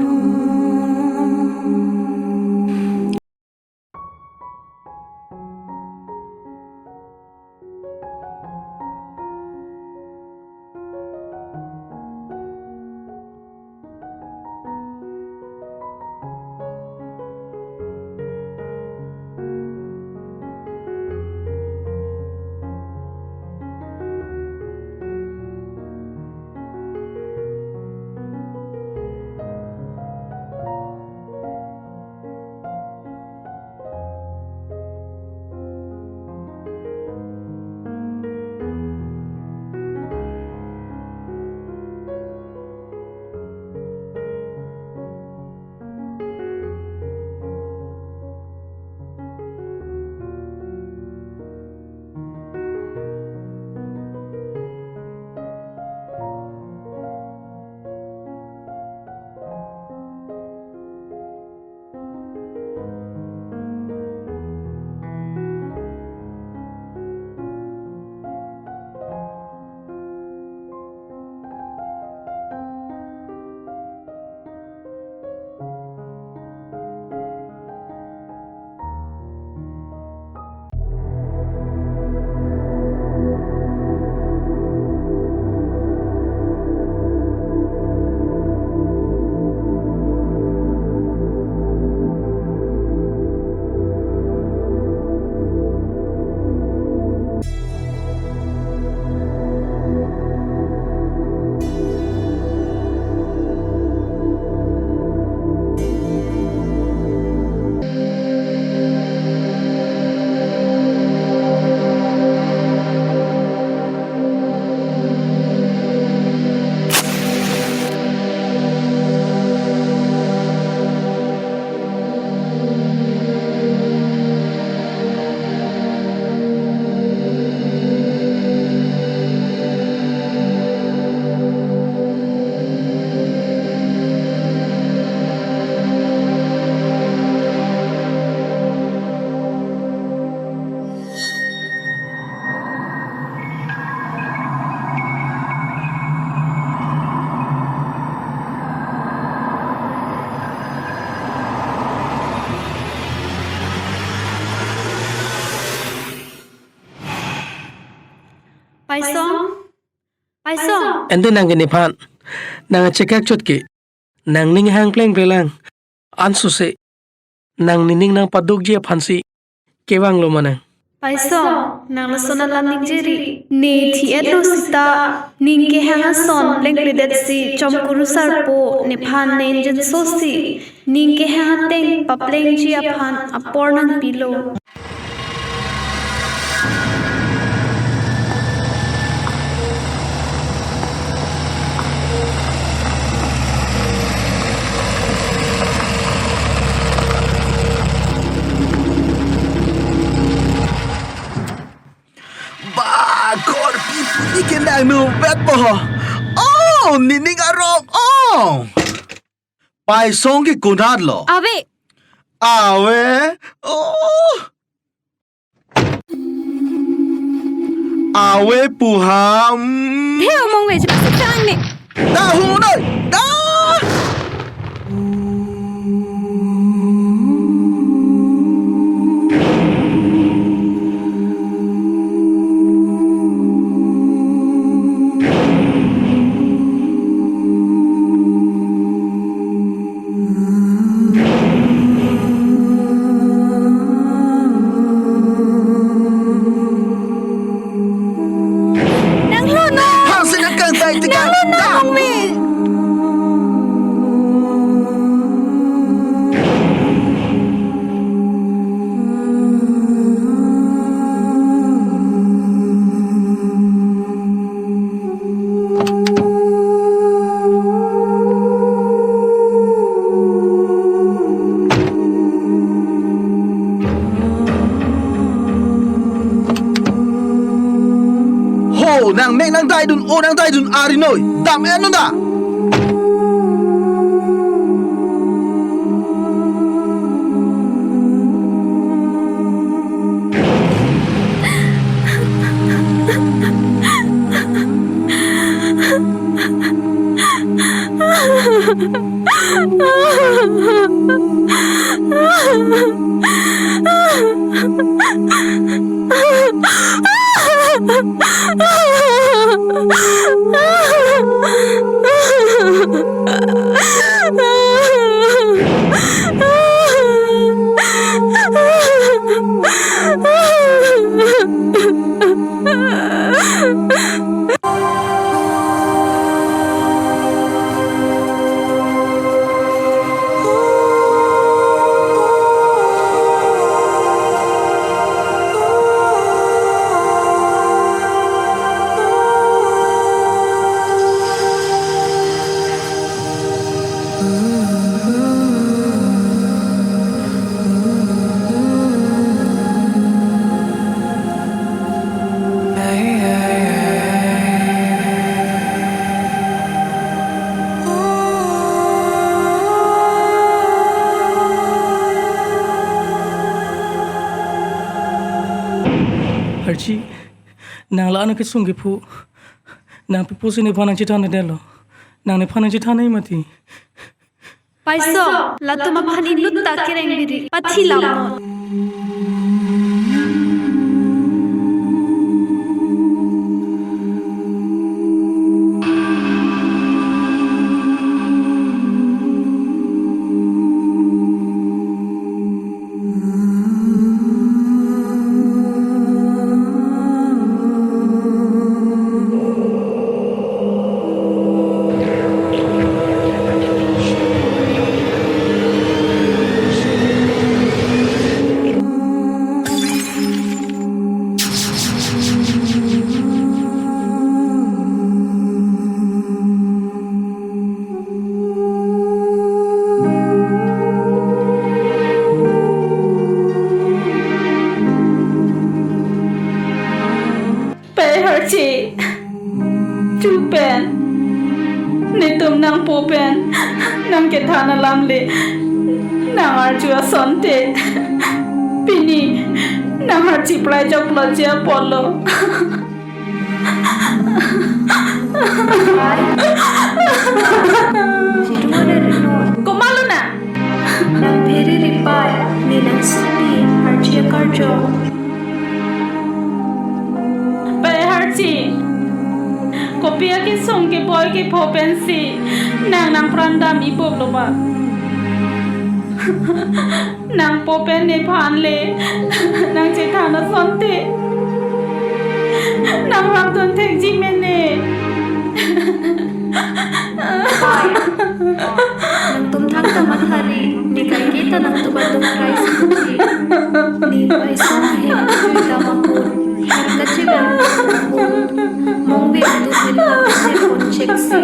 Paisong, Paisong. Ante nang ke nephan, nang chekak chot ke, nangning hang pleng plelang, ansose, nang nening nangpadukji aphansi kevanglo ma nang? Paisong, nang lason alam ningje ri. Ne thi-etlo seta, ning kehang ason plengpledetsi chomkuru sarpo nephan ne ingjinsosi, ning kehang ateng paplengji aphan apor nangpilo. Ba, korpi puni ke nang nu bet po ho. Oh, nening arong. Oh. Paisong ke konatlo? Ave. Ave. Oh. Ave pu ham. Theo mong ve, chipasik sang ne. Da hu noi. Da. Nang daidun, o nang daidun ari noi. Dam-en non da. Archie, nang la-an akesung kepho. Nang pi pusi nephan nangchethan-edetlo. Nang nephan nangchethan-e mati. Paiso, latum aphan inutta kereng biri pathi lam non. Pei Archie, chu pen, netum nangpo pen nangkethan alam le nang arju asonte pini nang archi prai jok lo je apotlo. Ai. Chidung adet ri non. Komatlo na? Nang pheriri pai, ne nang supi, Archie akarjong. Pei Archie. Kopi akesung keboi kepho pensi nang nangpran dam-i pup lo ba? Nangpo pen nephan le nangchethan asonte nangrapdun thekji mene. Pai, nangtum thangta mathari, ne kaike ta nangtum atum rai si puji. Ne Paiso ahem jui dam ahut, hem kachevang ahut, mongve atum henlo se phone cheksi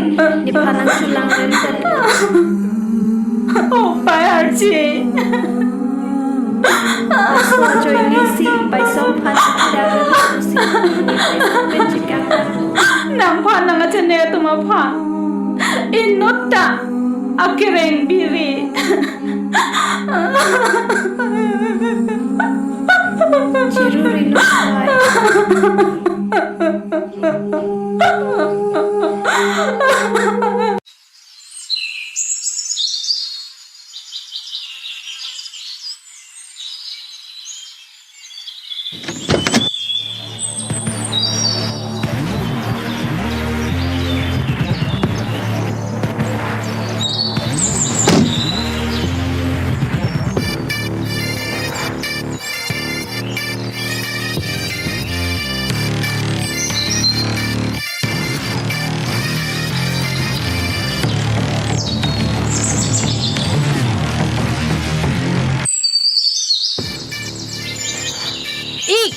nephan nangchelang rem tanglo. Oh, Pei Archie. Paiso ajoine si Paiso aphan si kida si ne Paiso pen chekak. Nangphan nang achane atum aphan inutta akereng biri. Chiru ri non pai. Ik!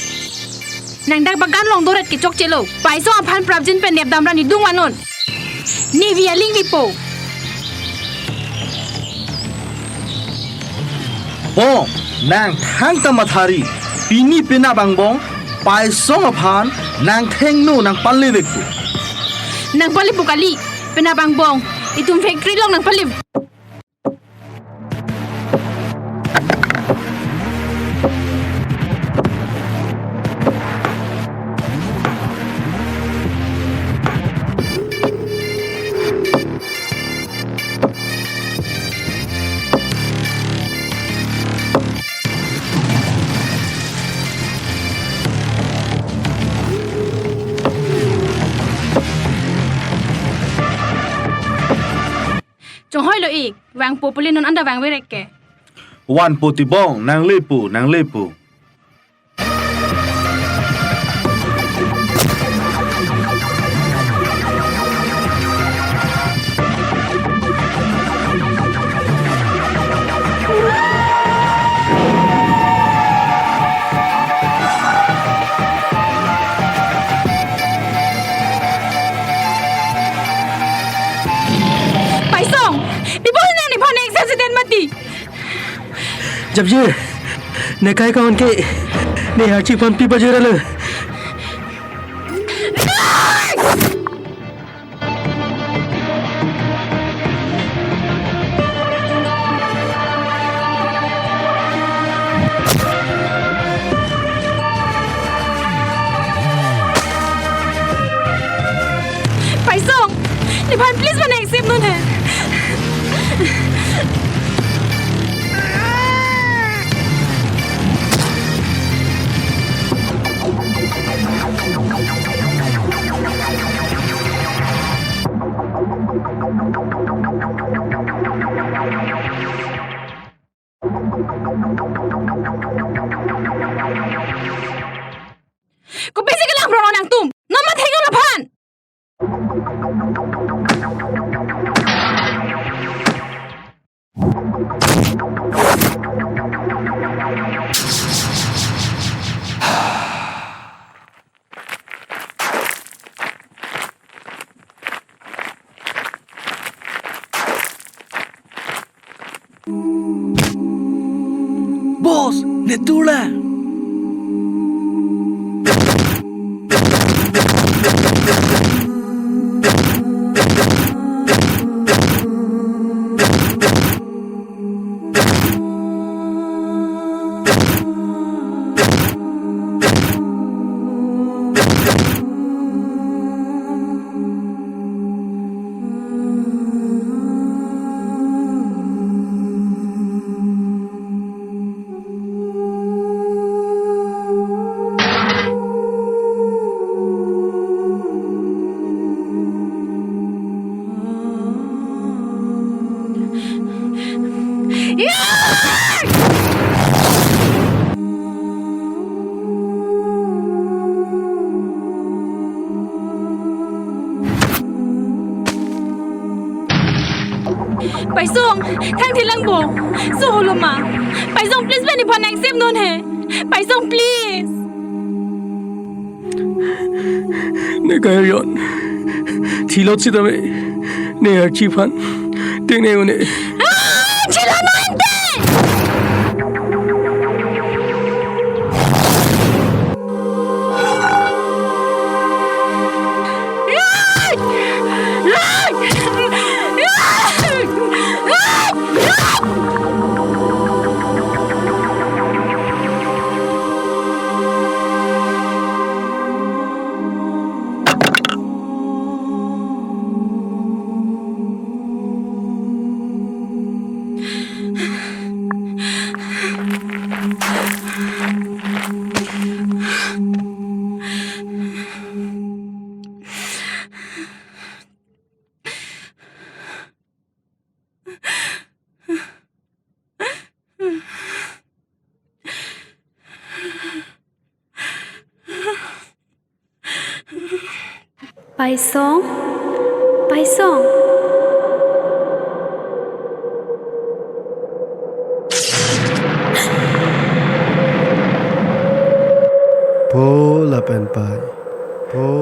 Nang dak bagan along doret kechokchelo. Paiso aphan prapjin pen nepdam ra ne dung vangnon. Ne vi aling vipo. Bong, nang thangta mathari. Pini penap angbong Paisong aphan nangthengno nangpalevekpo. Nangpalepo kali, penap angbong, itum factory along nangpale. Chonghoi lo ik, vangpo pule non anta vangverek ke. Vanpo tibong, nanglepo, nanglepo. Paisong, pi apot nang nephan accident mati. Japjir, ne kai kaun ke, ne hachi phan pi pajir alo. Paisong, nephan please phan accept non he. Kopisi kelang prong nangtum? Non mathengno laphan. Boss, ne turla. Paisong, thang thilang bo. So holoma. Paisong, please, pen iphan accept non he. Paisong, please. Ne kai yon. Thilot sitame. Ne archi phan. Tengne un-e. Ah, chila non te. Paisong, Paisong. Po lapen Pai.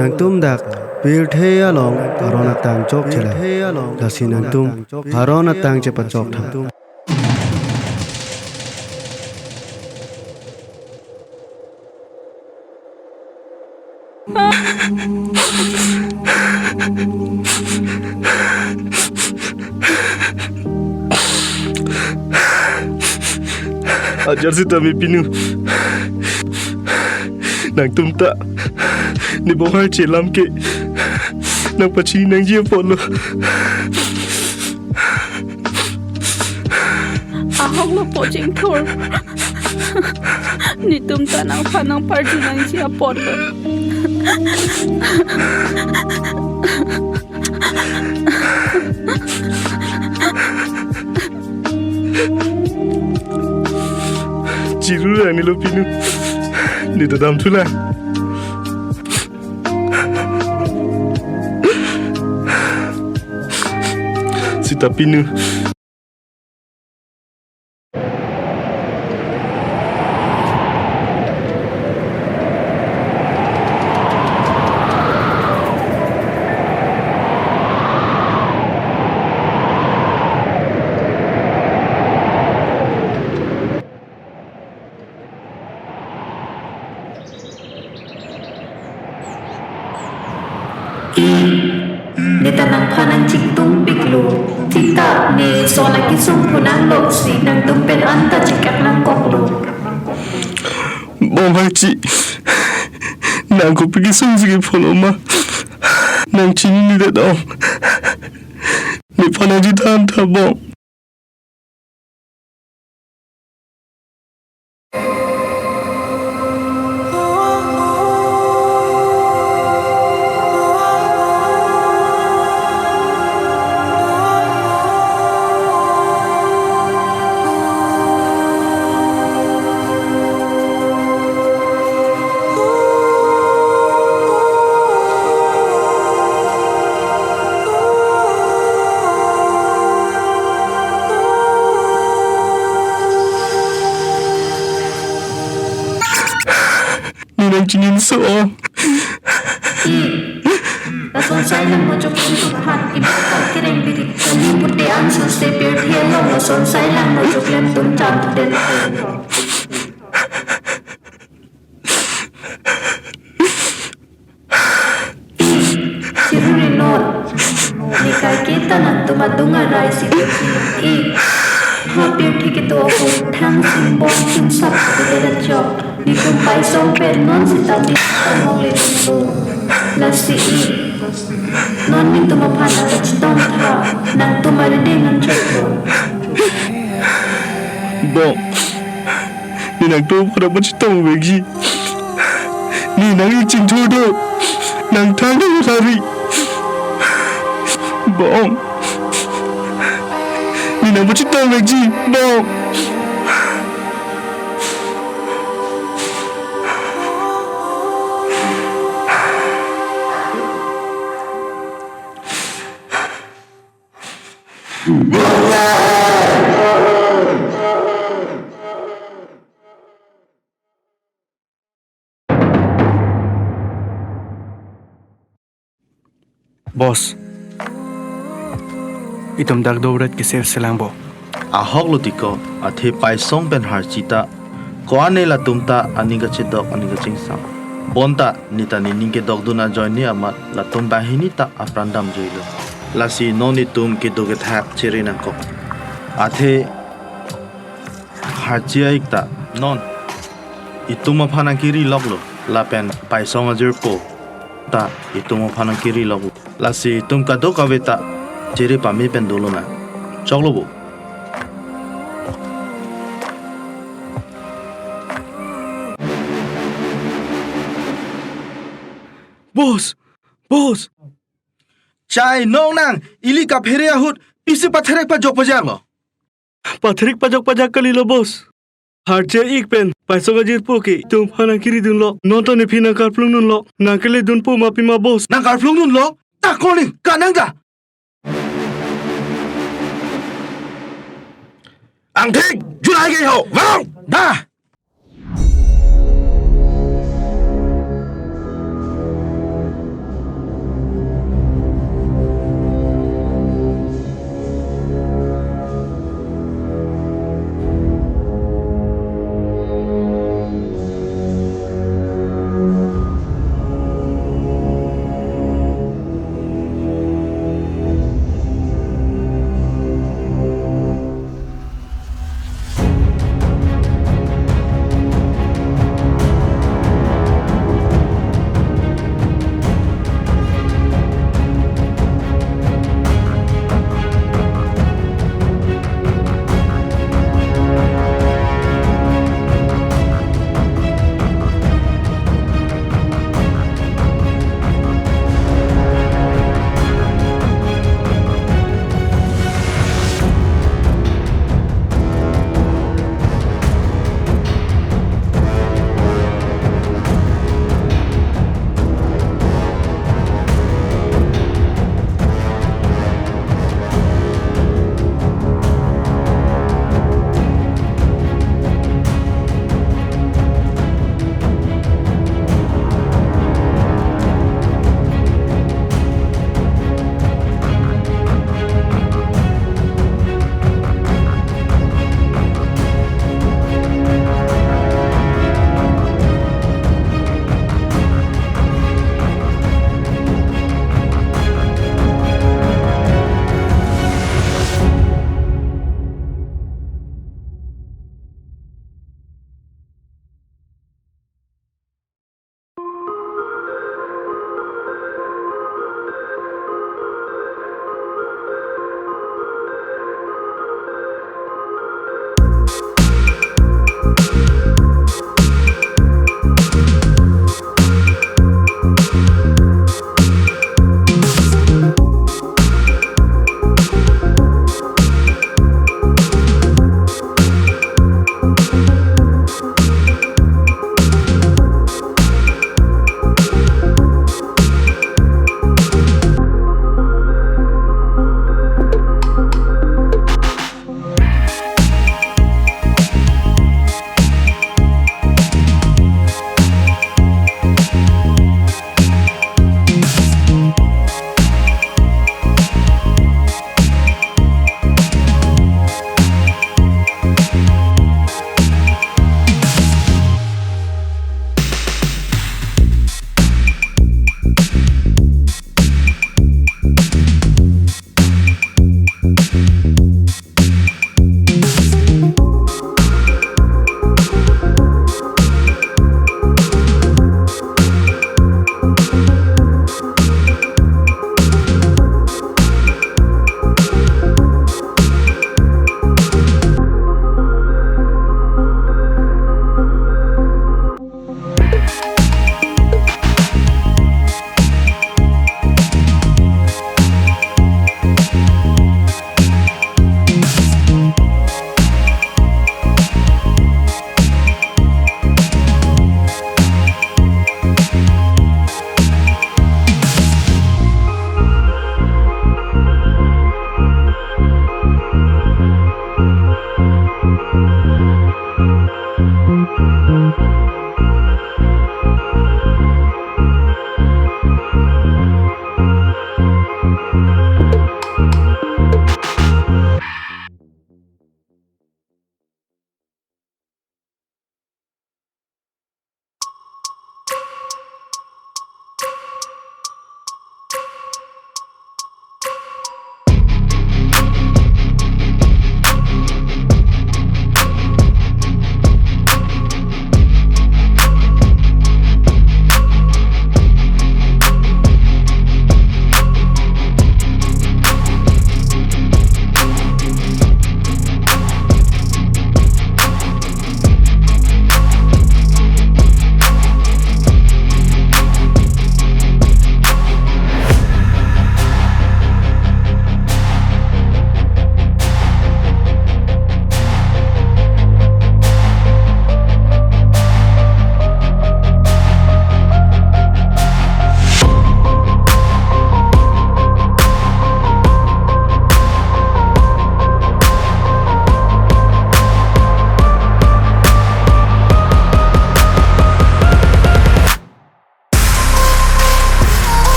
Nangtum dak pirthe along aron atang chokche la. Lasi nangtum aron atang chepachok tha. Ajar sitame pinu. Nangtum ta ne bong Harchi alam ke nangpachini nangji apotlo. Ahoklo po Chingthur. Netum ta nangphan nangparju nangji apotlo. Chiru lang nilo pinu. Ne ta damthulang. Sita pinu. Ne ta nangphan nangchingtungpiklo. Sita ne son akesung phonangloksi nangtum pen anta chekak nangkoklo. Bong Harchi, nang kopi kesung si kepholoma? Nang chininedet ong. Nephan nangji than tha bong. Ne nangchinine so. Lason sai lang mo chok tum aphan ibu ko kereng birik kali pute ansu se pir thia long lason sai lang mo chok lem tum cham den. Chiru ri non. Ne kaiketa nangtum adung arai si i. Ha pirthe kedo ahut thang simbong thingsap kedo chok. Netum Paisong pen non sitame tamong le nunglo. Lasi i. Non netum aphan nangkachetong tha. Nangtum arideng nangchoklo. Bong. Ne nangtum aphan nangpachetong vekji. Ne nang-ik Chingthur do. Nang thang do hari. Bong. Ne nangpachetong vekji. Bong. Boss, itum dak dobret ke save selang bo. Ahoklo tiko, athe Paisong pen Harchi ta ko-an ne latum ta aning kachedok aning kachingsam. Bonta ne ta nening kedokdun ajoine amat latum banghini ta apran damjuilo. Lasi non itum kedo kethak chere nangkok. Athe Harchi a-ik ta non itum aphan nangkiri loklo, lapen Paisong ajirpo ta itum aphan nangkiri loklo. Lasi itum kadokave ta chere pame pen dolo nang. Choklo bo. Boss! Boss! Chai nong nang, ili kaphere ahut pisi patherek pajok pajaklo. Patherek pajok pajak kalilo, boss. Harchi a-ik pen Paisong ajirpo ke itum aphan nangkiridunlo. Non ta nephi nangkarplungdunlo. Nangkeledunpo ma pima, boss. Nangkarplungdunlo? Ta koning kanang ta. Angthik, julai ke ho, varong. Da.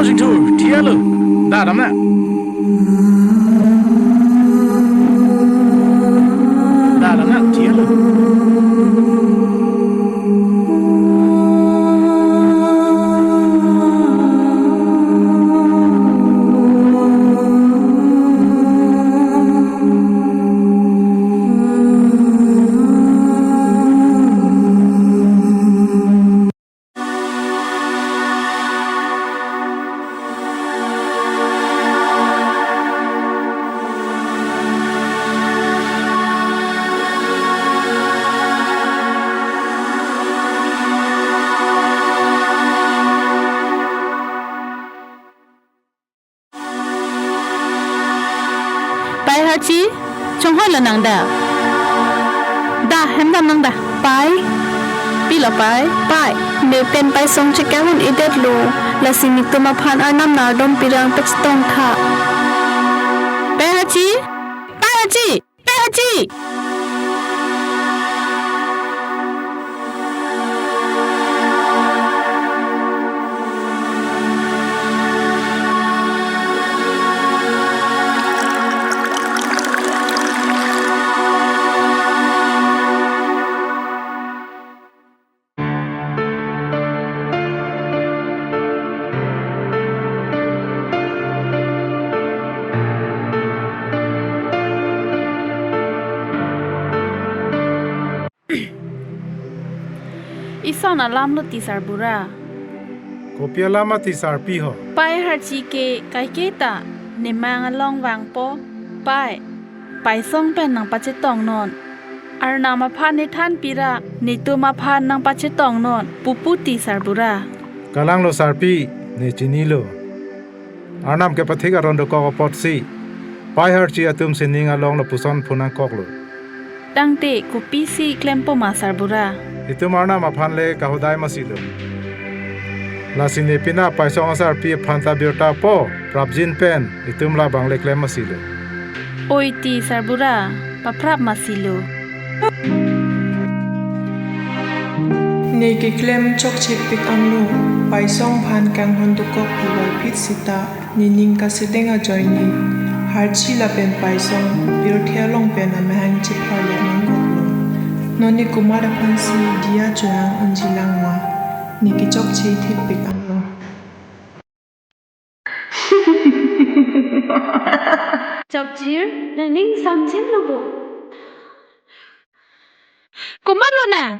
Jingthur, thia lo. Da dam na. Da dam na, thia lo. Pai Harchi, chonghoi lo nang da. Da, hem dam nang da. Pai. Pilo pai. Pai. Ne pen Paisong chekang un-edet lo. Lasi netum aphan Arnam nangtum pirang pek chetong tha. Pai Harchi. Pai Harchi. Pai Harchi. Ison alam lo ti sarbura. Kopi alam ma ti sarpi ho? Pai Harchi ke kaike ta nemang along vangpo. Pai, Paisong pen nangpachetong non. Arnam aphan ne thanpi ra, netum aphan nangpachetong non pupu ti sarbura. Kalang lo sarpi, ne chinilo. Arnam kepathik aron dokok apotsi Pai Harchi atum sining along lapuson phunangkoklo. Tangte kopisi klempo ma sarbura? Itum Arnam aphan le kahodai masilo. Lasi ne pina Paisong asarpi aphan ta birta po, prapjin pen itum labang le klem masilo. Oi ti sarbura, paprap masilo. Ne keklem chokchepik angno, Paisong aphan kanghon dokok pivalphit sita, nening kasedeng ajoine Harchi lapen Paisong pirthe along pen amahang chepharlek nangkoklo. Non ne komat aphansi diya chohang unjilang ma, ne kechokche thepik angno. Chokchir, nangning samjin lo bo. Komat lo nang?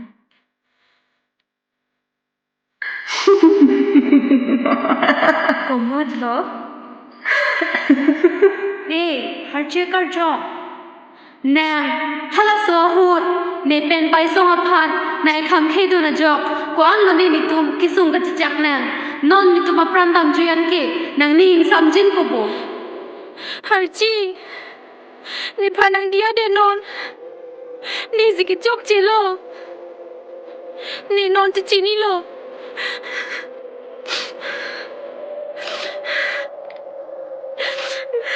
Komat lo? Ne, Harchi karjong. Nang, halaso ahut, ne pen Paisong aphan, nang kham khedun ajok, ko-an lo ne netum kesung kachechak nang, non netum apran damjuiyan ke, nangning samjin ko bo. Harchi, nephan nangdiyadet non, ne si kechokche lo, ne non chechinilo.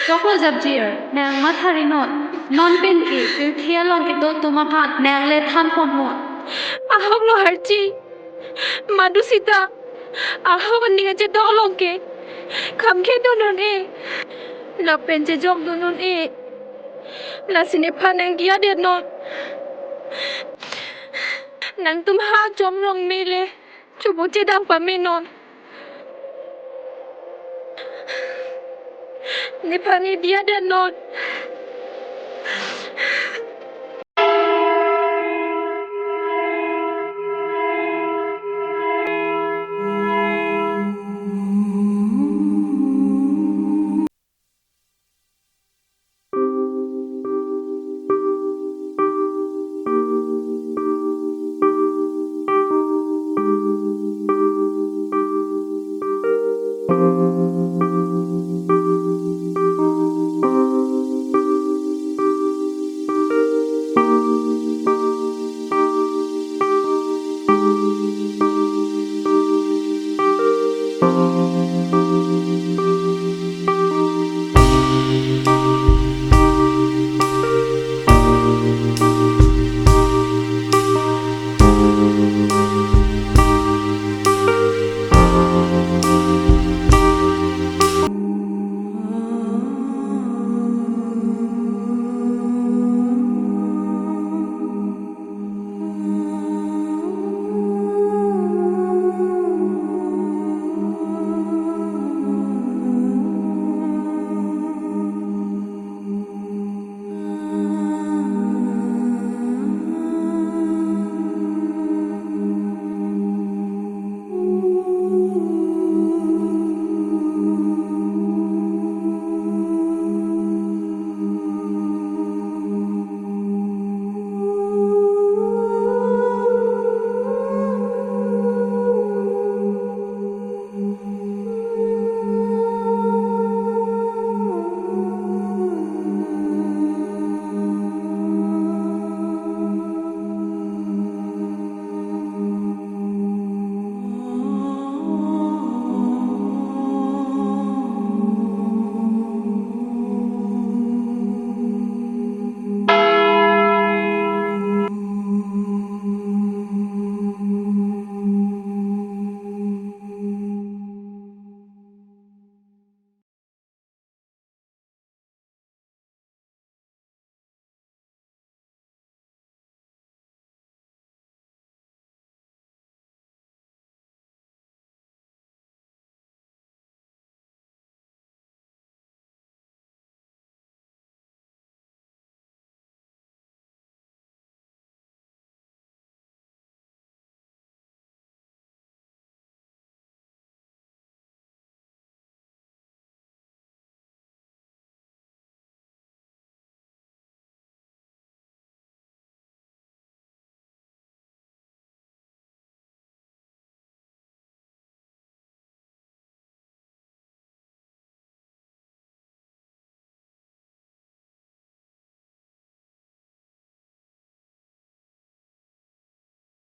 Choklo Japjir, nang mathari non. Non pen ke, pirthe along kedo atum aphan, nang le thanpon non. Ahok lo Harchi. Madu sita. Ahok aning achedok along ke. Kham khedun un-e. Lapen chejokdun un-e. Lasi nephan nangdiyadet non. Nangtum ha chomrong mele. Chobo chedam pame non. Nephan nangdiyadet non.